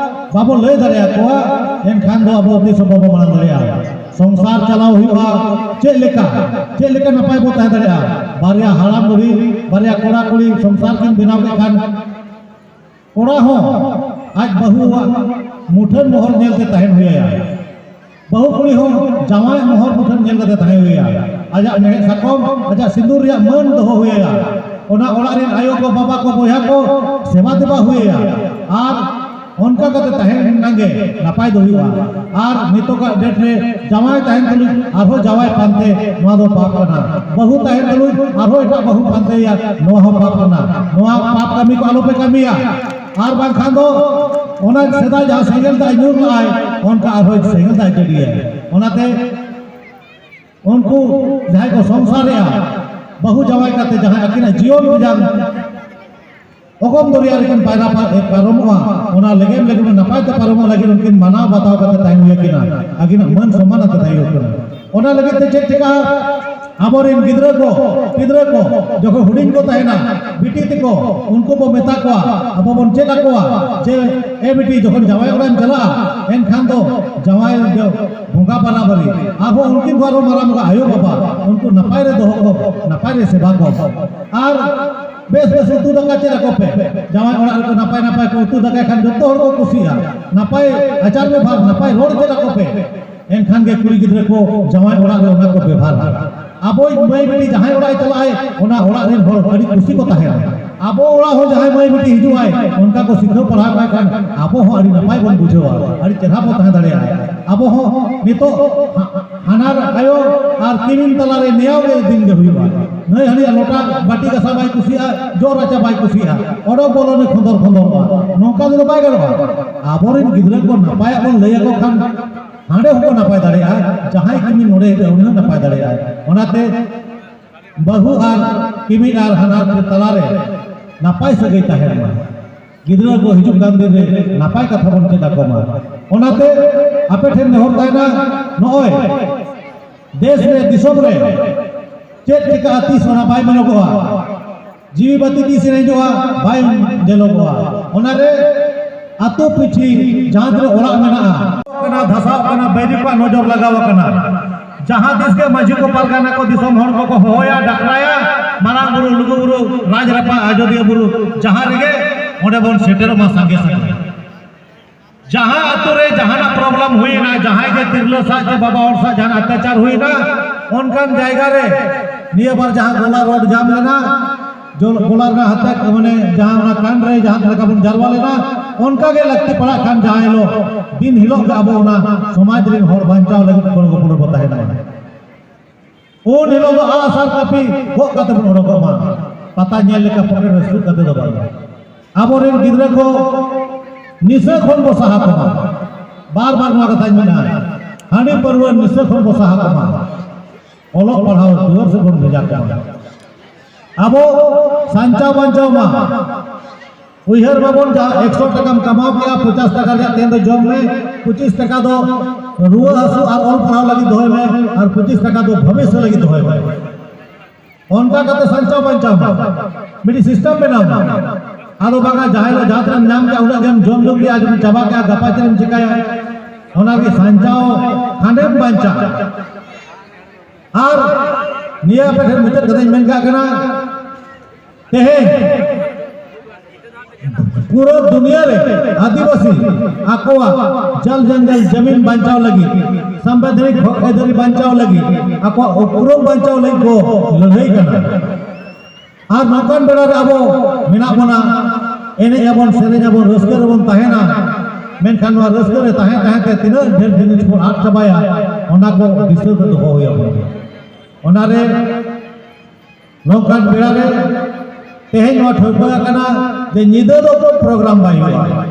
ᱵᱟᱵᱚᱱ ᱞᱟᱹᱭ ᱫᱟᱲᱮᱭᱟᱠᱚᱣᱟ, ᱮᱱᱠᱷᱟᱱ ᱫᱚ ᱟᱵᱚ ᱛᱤᱥ ᱦᱚᱸ ᱵᱟᱵᱚᱱ ᱢᱟᱲᱟᱝ ᱫᱟᱲᱮᱭᱟᱜᱼᱟ᱾ ᱥᱚᱝᱥᱟᱨ ᱪᱟᱞᱟᱣ ᱦᱩᱭᱩᱜᱼᱟ ᱪᱮᱫ ᱞᱮᱠᱟ, ᱪᱮᱫ ᱞᱮᱠᱟ ᱱᱟᱯᱟᱭ ᱵᱚ ᱛᱟᱦᱮᱸ ᱫᱟᱲᱮᱭᱟᱜᱼᱟ? ᱵᱟᱨᱭᱟ ᱦᱟᱲᱟᱢ ᱵᱩᱲᱦᱤ, ᱵᱟᱨᱭᱟ ᱠᱚᱲᱟ ᱠᱩᱲᱤ ᱥᱚᱝᱥᱟᱨ ᱠᱤᱱ ᱵᱮᱱᱟᱣ ᱠᱮᱫ ᱠᱷᱟᱱ, ᱠᱚᱲᱟ ᱦᱚᱸ ᱟᱡ ᱵᱟᱹᱦᱩᱣᱟᱜ ᱢᱩᱴᱷᱟᱹᱱ ᱢᱚᱦᱚᱨ ᱧᱮᱞ ᱛᱮ ᱛᱟᱦᱮᱱ ᱦᱩᱭ ᱟᱭᱟ᱾ ᱵᱟᱹᱦᱩ ᱠᱩᱲᱤ ᱦᱚᱸ ᱡᱟᱶᱟᱭ ᱢᱚᱦᱚᱨ ᱢᱩᱴᱷᱟᱹᱱ ᱧᱮᱞ ᱠᱟᱛᱮ ᱛᱟᱦᱮᱸ ᱦᱩᱭ ᱟᱭᱟ᱾ ᱟᱡᱟᱜ ᱢᱮᱲᱦᱮᱫ ᱥᱟᱠᱚᱢ, ᱟᱡᱟᱜ ᱥᱤᱸᱫᱩᱨ ᱨᱮᱭᱟᱜ ᱢᱟᱹᱱ ᱫᱚᱦᱚ ᱦᱩᱭ ᱟᱭᱟ᱾ ᱚᱱᱟ ᱚᱲᱟᱜ ᱨᱮᱱ ᱟᱭᱳ ᱠᱚ, ᱵᱟᱵᱟ ᱠᱚ, ᱵᱚᱭᱦᱟ ᱠᱚ ᱥᱮᱵᱟ ᱫᱮᱵᱟ ᱦᱩᱭ ᱟᱭᱟ᱾ ᱟᱨ ᱚᱱᱠᱟ ᱠᱟᱛᱮ ᱛᱟᱦᱮᱸ ᱞᱮᱱᱠᱷᱟᱱ ᱜᱮ ᱱᱟᱯᱟᱭ ᱫᱚ ᱦᱩᱭᱩᱜᱼᱟ᱾ ᱟᱨ ᱱᱤᱛᱚᱜᱟᱜ ᱰᱮᱴ ᱨᱮ ᱡᱟᱶᱟᱭ ᱛᱟᱦᱮᱱ ᱛᱩᱞᱩᱡ ᱟᱨᱦᱚᱸ ᱡᱟᱶᱟᱭ ᱯᱟᱱᱛᱮ, ᱱᱚᱣᱟ ᱫᱚ ᱯᱟᱯ ᱠᱟᱱᱟ᱾ ᱵᱟᱹᱦᱩ ᱛᱟᱦᱮᱱ ᱛᱩᱞᱩᱡ ᱟᱨᱦᱚᱸ ᱮᱴᱟᱜ ᱵᱟᱹᱦᱩ ᱯᱟᱱᱛᱮᱭᱟ, ᱱᱚᱣᱟ ᱦᱚᱸ ᱯᱟᱯ ᱠᱟᱱᱟ᱾ ᱱᱚᱣᱟ ᱯᱟᱯ ᱠᱟᱹᱢᱤ ᱠᱚ ᱟᱞᱚᱯᱮ ᱠᱟᱹᱢᱤᱭᱟ᱾ ᱟᱨ ᱵᱟᱝᱠᱷᱟᱱ ᱫᱚ ᱚᱱᱟ ᱥᱮᱫᱟᱭ ᱡᱟᱦᱟᱸ ᱥᱮᱸᱜᱮᱞ ᱫᱟᱜ ᱧᱩᱨ ᱞᱟᱜᱼᱟᱭ, ᱚᱱᱠᱟ ᱟᱨᱦᱚᱸ ᱥᱮᱸᱜᱮᱞ ᱫᱟᱜ ᱡᱟᱹᱲᱤᱭᱟᱭ᱾ ᱚᱱᱟᱛᱮ ᱩᱱᱠᱩ ᱡᱟᱦᱟᱸᱭ ᱠᱚ ᱥᱚᱝᱥᱟᱨᱮᱜᱼᱟ, ᱵᱟᱹᱦᱩ ᱡᱟᱶᱟᱭ ᱠᱟᱛᱮ ᱡᱟᱦᱟᱸᱭ ᱟᱹᱠᱤᱱᱟᱜ ᱡᱤᱭᱚᱱ ᱡᱟᱝ ᱚᱜᱚᱢ ᱫᱚᱨᱭᱟ ᱨᱮᱠᱤᱱ ᱯᱟᱭᱨᱟ ᱯᱟ-, ᱯᱟᱨᱚᱢᱚᱜᱼᱟ, ᱚᱱᱟ ᱞᱮᱜᱮᱢ ᱞᱮᱜᱮᱢ ᱱᱟᱯᱟᱭ ᱛᱮ ᱯᱟᱨᱚᱢᱚᱜ ᱞᱟᱹᱜᱤᱫ ᱩᱱᱠᱤᱱ ᱢᱟᱱᱟᱣ ᱵᱟᱛᱟᱣ ᱠᱟᱛᱮ ᱛᱟᱦᱮᱸ ᱦᱩᱭ ᱟᱹᱠᱤᱱᱟ, ᱟᱹᱠᱤᱱᱟᱜ ᱢᱟᱹᱱ ᱥᱚᱢᱢᱟᱱ ᱟᱛᱮ ᱛᱟᱦᱮᱸ ᱦᱩᱭᱩᱜ ᱠᱟᱱᱟ᱾ ᱚᱱᱟ ᱞᱟᱹᱜᱤᱫ ᱛᱮ ᱪᱮᱫ ᱪᱤᱠᱟᱹᱜᱼᱟ? ᱟᱵᱚᱨᱮᱱ ᱜᱤᱫᱽᱨᱟᱹ ᱠᱚ, ᱜᱤᱫᱽᱨᱟᱹ ᱠᱚ ᱡᱚᱠᱷᱚᱱ ᱦᱩᱰᱤᱧ ᱠᱚ ᱛᱟᱦᱮᱱᱟ, ᱵᱤᱴᱤ ᱛᱮᱠᱚ, ᱩᱱᱠᱩ ᱵᱚ ᱢᱮᱛᱟ ᱠᱚᱣᱟ, ᱟᱵᱚ ᱵᱚᱱ ᱪᱮᱫ ᱟᱠᱚᱣᱟ ᱡᱮ, "ᱮ ᱵᱤᱴᱤ, ᱡᱚᱠᱷᱚᱱ ᱡᱟᱶᱟᱭ ᱚᱲᱟᱜ ᱮᱢ ᱪᱟᱞᱟᱜᱼᱟ, ᱮᱱᱠᱷᱟᱱ ᱫᱚ ᱡᱟᱶᱟᱭ ᱫᱚ ᱵᱚᱸᱜᱟ ᱵᱟᱨᱟᱵᱟᱨᱤ, ᱟᱨᱦᱚᱸ ᱩᱱᱠᱤᱱ ᱠᱚ ᱟᱨᱦᱚᱸ ᱢᱟᱨᱟᱝ ᱵᱚᱸᱜᱟ ᱟᱭᱳ ᱵᱟᱵᱟ, ᱩᱱᱠᱩ ᱱᱟᱯᱟᱭ ᱨᱮ ᱫᱚᱦᱚ ᱠᱚ, ᱱᱟᱯᱟᱭ ᱨᱮ ᱥᱮᱵᱟ ᱠᱚ, ᱟᱨ ᱵᱮᱥ ᱵᱮᱥ ᱩᱛᱩ ᱫᱟᱠᱟ ᱪᱮᱫ ᱟᱠᱚ ᱯᱮ, ᱡᱟᱶᱟᱭ ᱚᱲᱟᱜ ᱨᱮᱠᱚ ᱱᱟᱯᱟᱭ ᱱᱟᱯᱟᱭ ᱠᱚ ᱩᱛᱩ ᱫᱟᱠᱟᱭ ᱠᱷᱟᱱ ᱡᱚᱛᱚ ᱦᱚᱲ ᱠᱚ ᱠᱩᱥᱤᱜᱼᱟ, ᱱᱟᱯᱟᱭ ᱟᱪᱟᱨ ᱵᱮᱵᱷᱟᱨ, ᱱᱟᱯᱟᱭ ᱨᱚᱲ ᱪᱮᱫ ᱟᱠᱚ ᱯᱮ, ᱮᱱᱠᱷᱟᱱ ᱜᱮ ᱠᱩᱲᱤ ᱜᱤᱫᱽᱨᱟᱹ ᱠᱚ ᱡᱟᱶᱟᱭ ᱚᱲᱟᱜ ᱨᱮ ᱚᱱᱟ ᱠᱚ ᱵᱮᱵᱷᱟᱨᱟ᱾ ᱟᱵᱚᱭᱤᱡ ᱢᱟᱹᱭ ᱵᱤᱴᱤ ᱡᱟᱦᱟᱸᱭ ᱚᱲᱟᱜ ᱮ ᱪᱟᱞᱟᱜᱼᱟᱭ, ᱚᱱᱟ ᱚᱲᱟᱜ ᱨᱮᱱ ᱦᱚᱲ ᱟᱹᱰᱤ ᱠᱩᱥᱤ ᱠᱚ ᱛᱟᱦᱮᱱᱟ᱾ ᱟᱵᱚ ᱚᱲᱟᱜ ᱦᱚᱸ ᱡᱟᱦᱟᱸᱭ ᱢᱟᱹᱭ ᱵᱤᱴᱤ ᱦᱤᱡᱩᱜᱼᱟᱭ, ᱚᱱᱠᱟ ᱠᱚ ᱥᱤᱠᱷᱱᱟᱹᱣ ᱯᱟᱲᱦᱟᱣ ᱠᱟᱭ ᱠᱷᱟᱱ ᱟᱵᱚ ᱦᱚᱸ ᱟᱹᱰᱤ ᱱᱟᱯᱟᱭ ᱵᱚᱱ ᱵᱩᱡᱷᱟᱹᱣᱟ, ᱟᱹᱰᱤ ᱪᱮᱦᱨᱟ ᱵᱚᱱ ᱛᱟᱦᱮᱸ ᱫᱟᱲᱮᱭᱟᱜᱼᱟ᱾ ᱟᱵᱚ ᱦᱚᱸ ᱱᱤᱛᱚᱜ ᱦᱟ-, ᱦᱟᱱᱟᱨ ᱟᱭᱳ ᱟᱨ ᱠᱤᱢᱤᱱ ᱛᱟᱞᱟᱨᱮ ᱱᱮᱭᱟᱣ ᱜᱮ ᱫᱤᱱ ᱜᱮ ᱦᱩᱭᱩᱜᱼᱟ᱾ ᱱᱟᱹᱭ ᱦᱟᱹᱱᱤᱭᱟᱜ ᱞᱚᱴᱟ ᱵᱟᱹᱴᱤ ᱜᱟᱥᱟᱣ ᱵᱟᱭ ᱠᱩᱥᱤᱭᱟᱜᱼᱟ, ᱡᱚᱜ ᱨᱟᱪᱟ ᱵᱟᱭ ᱠᱩᱥᱤᱭᱟᱜᱼᱟ, ᱚᱰᱚᱠ ᱵᱚᱞᱚᱱᱮ ᱠᱷᱚᱸᱫᱚᱨ ᱠᱷᱚᱸᱫᱚᱨᱚᱜᱼᱟ᱾ ᱱᱚᱝᱠᱟ ᱛᱮᱫᱚ ᱵᱟᱭ ᱜᱟᱱᱚᱜᱼᱟ᱾ ᱟᱵᱚᱨᱮᱱ ᱜᱤᱫᱽᱨᱟᱹ ᱠᱚ ᱱᱟᱯᱟᱭᱟᱜ ᱵᱚᱱ ᱞᱟᱹᱭ ᱟᱠᱚ ᱠᱷᱟᱱ ᱦᱟᱸᱰᱮ ᱦᱚᱸᱠᱚ ᱱᱟᱯᱟᱭ ᱫᱟᱲᱮᱭᱟᱜᱼᱟ, ᱡᱟᱦᱟᱸᱭ ᱠᱤᱢᱤᱱ ᱱᱚᱰᱮ ᱦᱤᱡᱩᱜᱼᱟ, ᱩᱱᱤ ᱦᱚᱸ ᱱᱟᱯᱟᱭ ᱫᱟᱲᱮᱭᱟᱜᱼᱟ᱾ ᱚᱱᱟᱛᱮ ᱵᱟᱹᱦᱩ ᱟᱨ ᱠᱤᱢᱤᱱ ᱟᱨ ᱦᱟᱱᱦᱟᱨ ᱛᱟᱞᱟᱨᱮ ᱱᱟᱯᱟᱭ ᱥᱟᱹᱜᱟᱹᱭ ᱛᱟᱦᱮᱱ ᱢᱟ᱾ ᱜᱤᱫᱽᱨᱟᱹ ᱠᱚ ᱦᱤᱡᱩᱜ ᱠᱟᱱ ᱫᱤᱱ ᱨᱮ ᱱᱟᱯᱟᱭ ᱠᱟᱛᱷᱟ ᱵᱚᱱ ᱪᱮᱫ ᱟᱠᱚ ᱢᱟ᱾ ᱚᱱᱟᱛᱮ ᱟᱯᱮ ᱴᱷᱮᱱ ᱱᱮᱦᱚᱨ ᱛᱟᱦᱮᱱᱟ, ᱱᱚᱜᱼᱚᱭ ᱫᱮᱥ ᱨᱮ, ᱫᱤᱥᱚᱢ ᱨᱮ ᱪᱮᱫ ᱪᱤᱠᱟᱹᱜᱼᱟ, ᱛᱤᱥ ᱚᱱᱟ ᱵᱟᱭ ᱢᱮᱱᱚᱜᱚᱜᱼᱟ᱾ ᱡᱤᱣᱤ ᱵᱟᱹᱛᱤ ᱛᱤᱥ ᱮᱱᱮᱡᱚᱜᱼᱟ, ᱵᱟᱭ ᱧᱮᱞᱚᱜᱚᱜᱼᱟ᱾ ᱚᱱᱟᱨᱮ ᱟᱹᱛᱩ ᱯᱤᱪᱷᱤ ᱡᱟᱦᱟᱸ ᱛᱤᱱᱟᱹᱜ ᱚᱲᱟᱜ ᱢᱮᱱᱟᱜᱼᱟ, ᱠᱟᱱᱟ, ᱫᱷᱟᱥᱟᱣ ᱠᱟᱱᱟ, ᱵᱟᱹᱭᱨᱤ ᱠᱚᱣᱟᱜ ᱱᱚᱡᱚᱨ ᱞᱟᱜᱟᱣ ᱟᱠᱟᱱᱟ᱾ ᱡᱟᱦᱟᱸ ᱛᱤᱥ ᱜᱮ ᱢᱟᱹᱡᱷᱤ ᱠᱚ, ᱯᱟᱨᱜᱟᱱᱟ ᱠᱚ, ᱫᱤᱥᱚᱢ ᱦᱚᱲ ᱠᱚᱠᱚ ᱦᱚᱦᱚᱭᱟ, ᱰᱟᱠᱨᱟᱭᱟ, ᱢᱟᱨᱟᱝ ᱵᱩᱨᱩ, ᱞᱩᱜᱩ ᱵᱩᱨᱩ, ᱨᱟᱡᱽ ᱨᱟᱯᱟᱡ, ᱟᱡᱚᱫᱤᱭᱟᱹ ᱵᱩᱨᱩ, ᱡᱟᱦᱟᱸ ᱨᱮᱜᱮ ᱚᱸᱰᱮ ᱵᱚᱱ ᱥᱮᱴᱮᱨᱚᱜ ᱢᱟ ᱥᱟᱸᱜᱮ ᱥᱟᱸᱜᱮ᱾ ᱡᱟᱦᱟᱸ ᱟᱛᱳ ᱨᱮ ᱡᱟᱦᱟᱱᱟᱜ problem ᱦᱩᱭᱮᱱᱟ, ᱡᱟᱦᱟᱸᱭ ᱜᱮ ᱛᱤᱨᱞᱟᱹ ᱥᱟᱶ ᱪᱮ ᱵᱟᱵᱟ ᱦᱚᱲ ᱥᱟᱶ ᱡᱟᱦᱟᱱ ᱚᱛᱛᱟᱪᱟᱨ ᱦᱩᱭᱮᱱᱟ, ᱚᱱᱠᱟᱱ ᱡᱟᱭᱜᱟ ᱨᱮ ᱱᱤᱭᱟᱹ ᱵᱟᱨ ᱡᱟᱦᱟᱸ ᱜᱚᱞᱟ road jam ᱞᱮᱱᱟ, ᱡᱚᱞ ᱜᱚᱞᱟ ᱨᱮᱱᱟᱜ ᱦᱟᱛᱮ ᱢᱟᱱᱮ ᱡᱟᱦᱟᱸ ᱚᱱᱟ ᱠᱟᱱ ᱨᱮ ᱡᱟᱦᱟᱸ ᱞᱮᱠᱟ ᱵᱚᱱ ᱡᱟᱨᱣᱟ ᱞᱮᱱᱟ, ᱚᱱᱠᱟ ᱜᱮ ᱞᱟᱹᱠᱛᱤ ᱯᱟᱲᱟᱜ ᱠᱷᱟᱱ ᱡᱟᱦᱟᱸ ᱦᱤᱞᱳᱜ ᱫᱤᱱ ᱦᱤᱞᱳᱜ ᱜᱮ ᱟᱵᱚ ᱚᱱᱟ ᱥᱚᱢᱟᱡᱽ ᱨᱮᱱ ᱦᱚᱲ ᱵᱟᱧᱪᱟᱣ ᱞᱟᱹᱜᱤᱫ ᱜᱚᱲᱚ ᱜᱚᱯᱚᱲᱚ ᱵᱚ ᱛᱟᱦᱮᱱᱟ᱾ ᱩᱱ ᱦᱤᱞᱳᱜ ᱫᱚ ᱟᱜᱼᱥᱟᱨ ᱠᱟᱹᱯᱤ ᱜᱚᱜ ᱠᱟᱛᱮ ᱵᱚᱱ ᱚᱰᱚᱠᱚᱜ ᱢᱟ, ᱯᱟᱛᱟ ᱧᱮᱞ ᱞᱮᱠᱟ pocket ᱨᱮ ᱥᱩᱫ ᱠᱟᱛᱮ ᱫᱚ ᱵᱟᱝ᱾ ᱟᱵᱚᱨᱮᱱ ᱜᱤᱫᱽᱨᱟᱹ ᱠᱚ ᱱᱤᱥᱟᱹ ᱠᱷᱚᱱ ᱵᱚ ᱥᱟᱦᱟ ᱠᱚᱢᱟ, ᱵᱟᱨ ᱵᱟᱨ ᱱᱚᱣᱟ ᱠᱟᱛᱷᱟᱧ ᱢᱮᱱᱟ, ᱦᱟᱺᱰᱤ ᱯᱟᱹᱨᱣᱟᱹ ᱱᱤᱥᱟᱹ ᱠᱷᱚᱱ ᱵᱚ ᱥᱟᱦᱟ ᱠᱚᱢᱟ, ᱚᱞᱚᱜ ᱯᱟᱲᱦᱟᱣ ᱫᱩᱣᱟᱹᱨ ᱥᱮᱫ ᱵᱚᱱ ᱵᱷᱮᱡᱟ ᱠᱚᱢᱟ᱾ ᱟᱵᱚ ᱥᱟᱧᱪᱟᱣ ᱵᱟᱧᱪᱟᱣ ᱢᱟ, ᱩᱭᱦᱟᱹᱨ ᱢᱟᱵᱚᱱ ᱡᱟᱦᱟᱸ ᱮᱠᱥᱚ ᱴᱟᱠᱟᱢ ᱠᱟᱢᱟᱣ ᱠᱮᱜᱼᱟ, ᱯᱚᱧᱪᱟᱥ ᱴᱟᱠᱟ ᱨᱮᱭᱟᱜ ᱛᱮᱦᱮᱧ ᱫᱚ ᱡᱚᱢ ᱢᱮ, ᱯᱚᱸᱪᱤᱥ ᱴᱟᱠᱟ ᱫᱚ ᱨᱩᱣᱟᱹ ᱦᱟᱹᱥᱩ ᱟᱨ ᱚᱞ ᱯᱟᱲᱦᱟᱣ ᱞᱟᱹᱜᱤᱫ ᱫᱚᱦᱚᱭ ᱢᱮ, ᱟᱨ ᱯᱚᱸᱪᱤᱥ ᱴᱟᱠᱟ ᱫᱚ ᱵᱷᱚᱵᱤᱥᱥᱚ ᱞᱟᱹᱜᱤᱫ ᱫᱚᱦᱚᱭ ᱢᱮ᱾ ᱚᱱᱠᱟ ᱠᱟᱛᱮ ᱥᱟᱧᱪᱟᱣ ᱵᱟᱧᱪᱟᱣ ᱢᱟ, ᱢᱤᱫᱴᱤᱡ system ᱵᱮᱱᱟᱣ ᱢᱟ᱾ ᱟᱫᱚ ᱵᱟᱝᱟ ᱡᱟᱦᱟᱸ ᱦᱤᱞᱳᱜ ᱡᱟᱦᱟᱸ ᱛᱤᱱᱟᱹᱜ ᱮᱢ ᱧᱟᱢ ᱠᱮᱜᱼᱟ, ᱩᱱᱟᱹᱜ ᱜᱮᱢ ᱡᱚᱢ ᱧᱩ ᱠᱮᱜᱼᱟ, ᱡᱩᱫᱤ ᱪᱟᱵᱟ ᱠᱮᱜᱼᱟ, ᱜᱟᱯᱟ ᱪᱮᱫ ᱮᱢ ᱪᱤᱠᱟᱹᱭᱟ? ᱚᱱᱟᱜᱮ ᱥᱟᱧᱪᱟᱣ ᱠᱷᱟᱱᱮᱢ ᱵᱟᱧᱪᱟᱜᱼᱟ᱾ ᱟᱨ ᱱᱤᱭᱟᱹ ᱟᱯᱮ ᱴᱷᱮᱱ ᱢᱩᱪᱟᱹᱫ ᱠᱟᱛᱷᱟᱧ ᱢᱮᱱ ᱠᱟᱜ ᱠᱟᱱᱟ, ᱛᱮᱦᱮᱧ ᱯᱩᱨᱟᱹ ᱫᱩᱱᱤᱭᱟᱹ ᱨᱮ ᱟᱹᱫᱤᱵᱟᱹᱥᱤ ᱟᱠᱚᱣᱟᱜ ᱡᱚᱞ ᱡᱚᱝᱜᱚᱞ ᱡᱟᱢᱤᱱ ᱵᱟᱧᱪᱟᱣ ᱞᱟᱹᱜᱤᱫ, ᱥᱟᱢᱵᱤᱫᱷᱟᱱᱤᱠ ᱦᱚᱠ ᱟᱹᱭᱫᱟᱹᱨᱤ ᱵᱟᱧᱪᱟᱣ ᱞᱟᱹᱜᱤᱫ, ᱟᱠᱚᱣᱟᱜ ᱩᱯᱨᱩᱢ ᱵᱟᱧᱪᱟᱣ ᱞᱟᱹᱜᱤᱫ ᱠᱚ ᱞᱟᱹᱲᱦᱟᱹᱭ ᱠᱟᱱᱟ᱾ ᱟᱨ ᱱᱚᱝᱠᱟᱱ ᱵᱮᱲᱟ ᱨᱮ ᱟᱵᱚ ᱢᱮᱱᱟᱜ ᱵᱚᱱᱟ, ᱮᱱᱮᱡ ᱟᱵᱚᱱ, ᱥᱮᱨᱮᱧ ᱟᱵᱚᱱ, ᱨᱟᱹᱥᱠᱟᱹ ᱨᱮᱵᱚᱱ ᱛᱟᱦᱮᱱᱟ᱾ ᱢᱮᱱᱠᱷᱟᱱ ᱱᱚᱣᱟ ᱨᱟᱹᱥᱠᱟᱹ ᱨᱮ ᱛᱟᱦᱮᱸ ᱛᱟᱦᱮᱸ ᱛᱮ ᱛᱤᱱᱟᱹᱜ ᱰᱷᱮᱨ ᱡᱤᱱᱤᱥ ᱵᱚᱱ ᱟᱫ ᱪᱟᱵᱟᱭᱟ, ᱚᱱᱟ ᱠᱚ ᱫᱤᱥᱟᱹ ᱨᱮ ᱫᱚᱦᱚ ᱦᱩᱭ ᱟᱵᱚᱱᱟ᱾ ᱚᱱᱟᱨᱮ ᱱᱚᱝᱠᱟᱱ ᱵᱮᱲᱟ ᱨᱮ ᱛᱮᱦᱮᱧ ᱱᱚᱣᱟ ᱴᱷᱟᱹᱣᱠᱟᱹ ᱟᱠᱟᱱᱟ ᱡᱮ ᱧᱤᱫᱟᱹ ᱫᱚ ᱯᱨᱳᱜᱨᱟᱢ ᱵᱟᱭ ᱦᱩᱭᱩᱜᱼᱟ᱾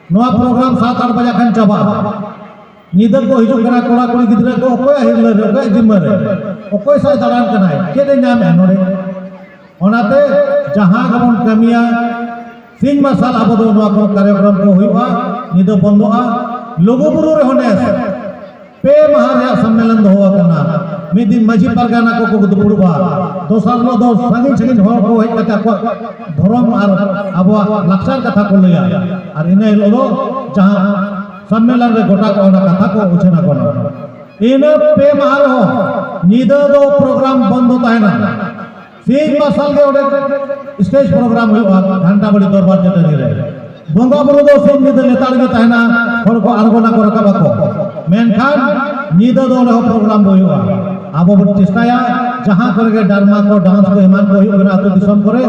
ᱱᱚᱣᱟ ᱯᱨᱳᱜᱨᱟᱢ ᱥᱟᱛ ᱟᱴ ᱵᱟᱡᱟ ᱠᱷᱟᱱ ᱪᱟᱵᱟᱜᱼᱟ᱾ ᱧᱤᱫᱟᱹ ᱠᱚ ᱦᱤᱡᱩᱜ ᱠᱟᱱᱟ ᱠᱚᱲᱟ ᱠᱩᱲᱤ ᱜᱤᱫᱽᱨᱟᱹ ᱠᱚ, ᱚᱠᱚᱭᱟᱜ ᱦᱤᱨᱞᱟᱹ ᱨᱮ, ᱚᱠᱚᱭᱟᱜ ᱡᱤᱢᱢᱟᱹ ᱨᱮ, ᱚᱠᱚᱭ ᱥᱟᱭ ᱫᱟᱬᱟᱱ ᱠᱟᱱᱟᱭ, ᱪᱮᱫ ᱮ ᱧᱟᱢᱮᱫᱼᱟ ᱱᱚᱰᱮ? ᱚᱱᱟᱛᱮ ᱡᱟᱦᱟᱸ ᱜᱮᱵᱚᱱ ᱠᱟᱹᱢᱤᱭᱟ, ᱥᱤᱧ ᱢᱟᱨᱥᱟᱞ ᱟᱵᱚ ᱫᱚ ᱱᱚᱣᱟ ᱠᱚ ᱠᱟᱨᱭᱚᱠᱨᱚᱢ ᱠᱚ ᱦᱩᱭᱩᱜᱼᱟ, ᱧᱤᱫᱟᱹ ᱵᱚᱱᱫᱚᱜᱼᱟ᱾ ᱞᱩᱜᱩᱵᱩᱨᱩ ᱨᱮᱦᱚᱸ ᱱᱮᱥ ᱯᱮ ᱢᱟᱦᱟ ᱨᱮᱭᱟᱜ ᱥᱚᱢᱢᱮᱞᱚᱱ ᱫᱚᱦᱚ ᱟᱠᱟᱱᱟ᱾ ᱢᱤᱫ ᱫᱤᱱ ᱢᱟᱹᱡᱷᱤ ᱯᱟᱨᱜᱟᱱᱟ ᱠᱚᱠᱚ ᱫᱩᱯᱲᱩᱵᱼᱟ, ᱫᱚᱥᱟᱨ ᱦᱤᱞᱳᱜ ᱫᱚ ᱥᱟᱺᱜᱤᱧ ᱥᱟᱺᱜᱤᱧ ᱦᱚᱲ ᱠᱚ ᱦᱮᱡ ᱠᱟᱛᱮ ᱟᱠᱚᱣᱟᱜ ᱫᱷᱚᱨᱚᱢ ᱟᱨ ᱟᱵᱚᱣᱟᱜ ᱞᱟᱠᱪᱟᱨ ᱠᱟᱛᱷᱟ ᱠᱚ ᱞᱟᱹᱭᱟ, ᱟᱨ ᱤᱱᱟᱹ ᱦᱤᱞᱳᱜ ᱫᱚ ᱡᱟᱦᱟᱸ ᱥᱚᱢᱢᱮᱞᱚᱱ ᱨᱮ ᱜᱚᱴᱟ ᱠᱚ ᱚᱱᱟ ᱠᱟᱛᱷᱟ ᱠᱚ ᱩᱪᱷᱟᱹᱱ ᱟᱠᱚ᱾ ᱤᱱᱟᱹ ᱯᱮ ᱢᱟᱦᱟ ᱨᱮᱦᱚᱸ ᱧᱤᱫᱟᱹ ᱫᱚ ᱯᱨᱳᱜᱨᱟᱢ ᱵᱚᱱᱫᱚ ᱛᱟᱦᱮᱱᱟ᱾ ᱥᱤᱧ ᱢᱟᱨᱥᱟᱞ ᱜᱮ ᱚᱸᱰᱮ ᱥᱴᱮᱡᱽ ᱯᱨᱳᱜᱨᱟᱢ ᱦᱩᱭᱩᱜᱼᱟ ᱜᱷᱟᱱᱴᱟᱵᱟᱲᱤ ᱫᱚᱨᱵᱟᱨ ᱪᱟᱹᱴᱟᱹᱱᱤ ᱨᱮ᱾ ᱵᱚᱸᱜᱟ ᱵᱩᱨᱩ ᱫᱚ ᱥᱤᱧ ᱧᱤᱫᱟᱹ ᱞᱮᱛᱟᱲ ᱜᱮ ᱛᱟᱦᱮᱱᱟ, ᱦᱚᱲ ᱠᱚ ᱟᱬᱜᱚᱱᱟ ᱠᱚ ᱨᱟᱠᱟᱵ ᱟᱠᱚ, ᱢᱮᱱᱠᱷᱟᱱ ᱧᱤᱫᱟᱹ ᱫᱚ ᱚᱸᱰᱮ ᱦᱚᱸ ᱯᱨᱳᱜᱨᱟᱢ ᱫᱚ ᱦᱩᱭᱩᱜᱼᱟ᱾ ᱟᱵᱚ ᱵᱚᱱ ᱪᱮᱥᱴᱟᱭᱟ ᱡᱟᱦᱟᱸ ᱠᱚᱨᱮ ᱜᱮ ᱰᱨᱟᱢᱟ ᱠᱚ, ᱰᱟᱱᱥ ᱠᱚ, ᱮᱢᱟᱱ ᱠᱚ ᱦᱩᱭᱩᱜ ᱠᱟᱱᱟ ᱟᱹᱛᱩ ᱫᱤᱥᱚᱢ ᱠᱚᱨᱮ,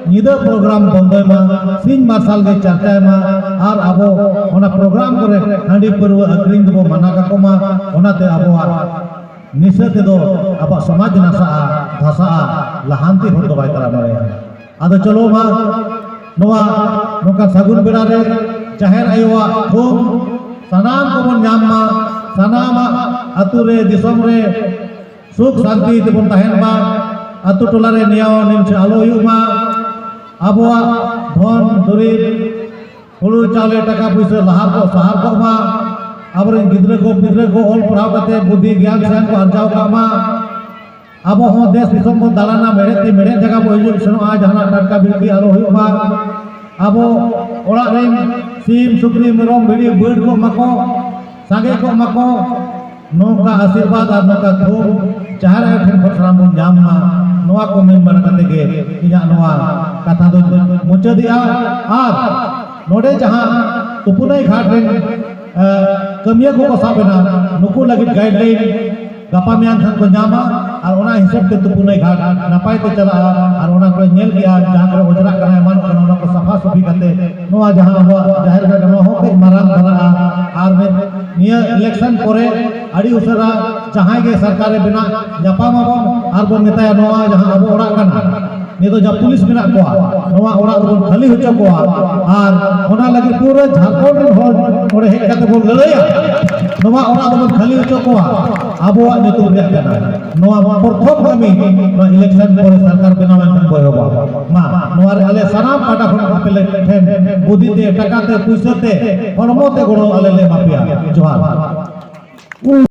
ᱧᱤᱫᱟᱹ ᱯᱨᱳᱜᱨᱟᱢ ᱵᱚᱱᱫᱚᱭ ᱢᱟ, ᱥᱤᱧ ᱢᱟᱨᱥᱟᱞ ᱜᱮ ᱪᱟᱨᱪᱟᱭ ᱢᱟ, ᱟᱨ ᱟᱵᱚ ᱚᱱᱟ ᱯᱨᱳᱜᱨᱟᱢ ᱠᱚᱨᱮ ᱦᱟᱺᱰᱤ ᱯᱟᱹᱨᱣᱟᱹ ᱟᱹᱠᱷᱨᱤᱧ ᱫᱚᱵᱚ ᱢᱟᱱᱟ ᱠᱟᱠᱚ ᱢᱟ᱾ ᱚᱱᱟᱛᱮ ᱟᱵᱚᱣᱟᱜ ᱱᱤᱥᱟᱹ ᱛᱮᱫᱚ ᱟᱵᱚᱣᱟᱜ ᱥᱚᱢᱟᱡᱽ ᱱᱟᱥᱟᱜᱼᱟ, ᱫᱷᱟᱥᱟᱜᱼᱟ, ᱞᱟᱦᱟᱱᱛᱤ ᱦᱚᱨ ᱫᱚ ᱵᱟᱭ ᱛᱟᱲᱟᱢ ᱫᱟᱲᱮᱭᱟᱜᱼᱟ᱾ ᱟᱫᱚ ᱪᱚᱞᱚ ᱢᱟ, ᱱᱚᱣᱟ ᱱᱚᱝᱠᱟ ᱥᱟᱹᱜᱩᱱ ᱵᱮᱲᱟ ᱨᱮ ᱡᱟᱦᱮᱨ ᱟᱭᱳᱣᱟᱜ ᱛᱷᱩᱢ ᱥᱟᱱᱟᱢ ᱠᱚᱵᱚᱱ ᱧᱟᱢ ᱢᱟ, ᱥᱟᱱᱟᱢᱟᱜ ᱟᱹᱛᱩ ᱨᱮ, ᱫᱤᱥᱚᱢ ᱨᱮ ᱥᱩᱠ ᱥᱟᱱᱛᱤ ᱛᱮᱵᱚᱱ ᱛᱟᱦᱮᱱ ᱢᱟ, ᱟᱹᱛᱩ ᱴᱚᱞᱟ ᱨᱮ ᱱᱮᱭᱟᱣ ᱱᱤᱢᱥᱮ ᱟᱞᱚ ᱦᱩᱭᱩᱜ ᱢᱟ, ᱟᱵᱚᱣᱟᱜ ᱫᱷᱚᱱ ᱫᱩᱨᱤᱵᱽ, ᱦᱩᱲᱩ ᱪᱟᱣᱞᱮ ᱴᱟᱠᱟ ᱯᱩᱭᱥᱟᱹ ᱞᱟᱦᱟᱨ ᱠᱚ ᱥᱟᱦᱟᱨ ᱠᱚᱜ ᱢᱟ, ᱟᱵᱚᱨᱮᱱ ᱜᱤᱫᱽᱨᱟᱹ ᱠᱚ ᱯᱤᱫᱽᱨᱟᱹ ᱠᱚ ᱚᱞ ᱯᱟᱲᱦᱟᱣ ᱠᱟᱛᱮ ᱵᱩᱫᱽᱫᱷᱤ ᱜᱮᱭᱟᱱ ᱥᱮᱭᱟᱱ ᱠᱚ ᱟᱨᱡᱟᱣ ᱠᱟᱜ ᱢᱟ, ᱟᱵᱚ ᱦᱚᱸ ᱫᱮᱥ ᱫᱤᱥᱚᱢ ᱵᱚᱱ ᱫᱟᱬᱟᱱᱟ, ᱢᱮᱬᱦᱮᱫ ᱛᱮ ᱢᱮᱬᱦᱮᱫ ᱡᱟᱭᱜᱟ ᱵᱚᱱ ᱦᱤᱡᱩᱜ ᱥᱮᱱᱚᱜᱼᱟ, ᱡᱟᱦᱟᱱᱟᱜ ᱴᱟᱴᱠᱟ ᱵᱤᱞᱠᱤ ᱟᱞᱚ ᱦᱩᱭᱩᱜ ᱢᱟ, ᱟᱵᱚ ᱚᱲᱟᱜ ᱨᱮᱱ ᱥᱤᱢ ᱥᱩᱠᱨᱤ ᱢᱮᱨᱚᱢ ᱵᱷᱤᱰᱤ ᱵᱟᱹᱰ ᱠᱚᱜ ᱢᱟᱠᱚ, ᱥᱟᱸᱜᱮ ᱠᱚᱜ ᱢᱟᱠᱚ, ᱱᱚᱝᱠᱟ ᱟᱥᱤᱨᱵᱟᱫᱽ ᱟᱨ ᱱᱚᱝᱠᱟ ᱛᱷᱩᱢ ᱡᱟᱦᱮᱨ ᱟᱭᱳ ᱴᱷᱮᱱ ᱠᱷᱚᱱ ᱥᱟᱱᱟᱢ ᱵᱚᱱ ᱧᱟᱢ ᱢᱟ, ᱱᱚᱣᱟ ᱠᱚ ᱢᱮᱱ ᱵᱟᱲᱟ ᱠᱟᱛᱮ ᱜᱮ ᱤᱧᱟᱹᱜ ᱱᱚᱣᱟ ᱠᱟᱛᱷᱟ ᱫᱚᱧ ᱢᱩᱪᱟᱹᱫᱮᱜᱼᱟ᱾ ᱟᱨ ᱱᱚᱰᱮ ᱡᱟᱦᱟᱸ ᱛᱩᱯᱩᱱᱟᱹᱭ ᱜᱷᱟᱴ ᱨᱮᱱ ᱠᱟᱹᱢᱤᱭᱟᱹ ᱠᱚᱠᱚ ᱥᱟᱵ ᱮᱱᱟ, ᱱᱩᱠᱩ ᱞᱟᱹᱜᱤᱫ ᱜᱟᱭᱤᱰᱞᱟᱭᱤᱱ ᱜᱟᱯᱟ ᱢᱮᱭᱟᱝ ᱠᱷᱟᱱ ᱠᱚ ᱧᱟᱢᱟ᱾ ᱟᱨ ᱚᱱᱟ ᱦᱤᱥᱟᱹᱵ ᱛᱮ ᱛᱩᱯᱩᱱᱟᱹᱭ ᱜᱷᱟᱴ ᱱᱟᱯᱟᱭ ᱛᱮ ᱪᱟᱞᱟᱜᱼᱟ᱾ ᱟᱨ ᱚᱱᱟ ᱠᱚᱨᱮ ᱧᱮᱞ ᱜᱮᱭᱟ, ᱡᱟᱦᱟᱸ ᱠᱚᱨᱮ ᱚᱡᱽᱨᱟᱜ ᱠᱟᱱᱟ, ᱮᱢᱟᱱᱚᱜ ᱠᱟᱱᱟ, ᱚᱱᱟ ᱠᱚ ᱥᱟᱯᱷᱟ ᱥᱟᱹᱯᱷᱤ ᱠᱟᱛᱮ ᱱᱚᱣᱟ ᱡᱟᱦᱟᱸ ᱟᱵᱚᱣᱟᱜ ᱡᱟᱦᱮᱨ ᱜᱟᱲ, ᱱᱚᱣᱟ ᱦᱚᱸ ᱠᱟᱹᱡ ᱢᱟᱨᱟᱝ ᱫᱷᱟᱨᱟᱜᱼᱟ᱾ ᱟᱨ ᱱᱤᱭᱟᱹ ᱤᱞᱮᱠᱥᱚᱱ ᱯᱚᱨᱮ ᱟᱹᱰᱤ ᱩᱥᱟᱹᱨᱟ ᱡᱟᱦᱟᱸᱭ ᱜᱮ ᱥᱚᱨᱠᱟᱨᱮ ᱵᱮᱱᱟᱜ, ᱧᱟᱯᱟᱢ ᱟᱵᱚᱱ ᱟᱨ ᱵᱚᱱ ᱢᱮᱛᱟᱭᱟ, ᱱᱚᱣᱟ ᱡᱟᱦᱟᱸ ᱟᱵᱚ ᱚᱲᱟᱜ ᱠᱟᱱᱟ, ᱱᱤᱛ ᱫᱚ ᱡᱟᱦᱟᱸ ᱯᱩᱞᱤᱥ ᱢᱮᱱᱟᱜ ᱠᱚᱣᱟ, ᱱᱚᱣᱟ ᱚᱲᱟᱜ ᱫᱚᱵᱚᱱ ᱠᱷᱟᱹᱞᱤ ᱦᱚᱪᱚ ᱠᱚᱣᱟ᱾ ᱟᱨ ᱚᱱᱟ ᱞᱟᱹᱜᱤᱫ ᱯᱩᱨᱟᱹ ᱡᱷᱟᱲᱠᱷᱚᱸᱰ ᱨᱮᱱ ᱦᱚᱲ ᱚᱸᱰᱮ ᱦᱮᱡ ᱠᱟᱛᱮ ᱵᱚᱱ ᱞᱟᱹᱲᱦᱟᱹᱭᱟ᱾ ᱱᱚᱣᱟ ᱚᱲᱟᱜ ᱫᱚᱵᱚᱱ ᱠᱷᱟᱹᱞᱤ ᱦᱚᱪᱚ ᱠᱚᱣᱟ, ᱟᱵᱚᱣᱟᱜ ᱧᱩᱛᱩᱢ ᱨᱮᱭᱟᱜ ᱠᱟᱱᱟ᱾ ᱱᱚᱣᱟ ᱯᱨᱚᱛᱷᱚᱢ ᱠᱟᱹᱢᱤ, ᱱᱚᱣᱟ ᱤᱞᱮᱠᱥᱚᱱ ᱯᱚᱨᱮ ᱥᱚᱨᱠᱟᱨ ᱵᱮᱱᱟᱣ ᱞᱮᱱᱠᱷᱟᱱ ᱵᱚ ᱮᱦᱚᱵᱟ᱾ ᱢᱟ, ᱱᱚᱣᱟ ᱨᱮ ᱟᱞᱮ ᱥᱟᱱᱟᱢ ᱯᱟᱦᱴᱟ ᱠᱷᱚᱱ ᱟᱯᱮ ᱞᱮ ᱴᱷᱮᱱ ᱵᱩᱫᱷᱤ ᱛᱮ, ᱴᱟᱠᱟ ᱛᱮ, ᱯᱩᱭᱥᱟᱹ ᱛᱮ, ᱦᱚᱲᱢᱚ ᱛᱮ ᱜᱚᱲᱚ ᱟᱞᱮ ᱞᱮ ᱮᱢᱟ ᱯᱮᱭᱟ᱾ ᱡᱚᱦᱟᱨ᱾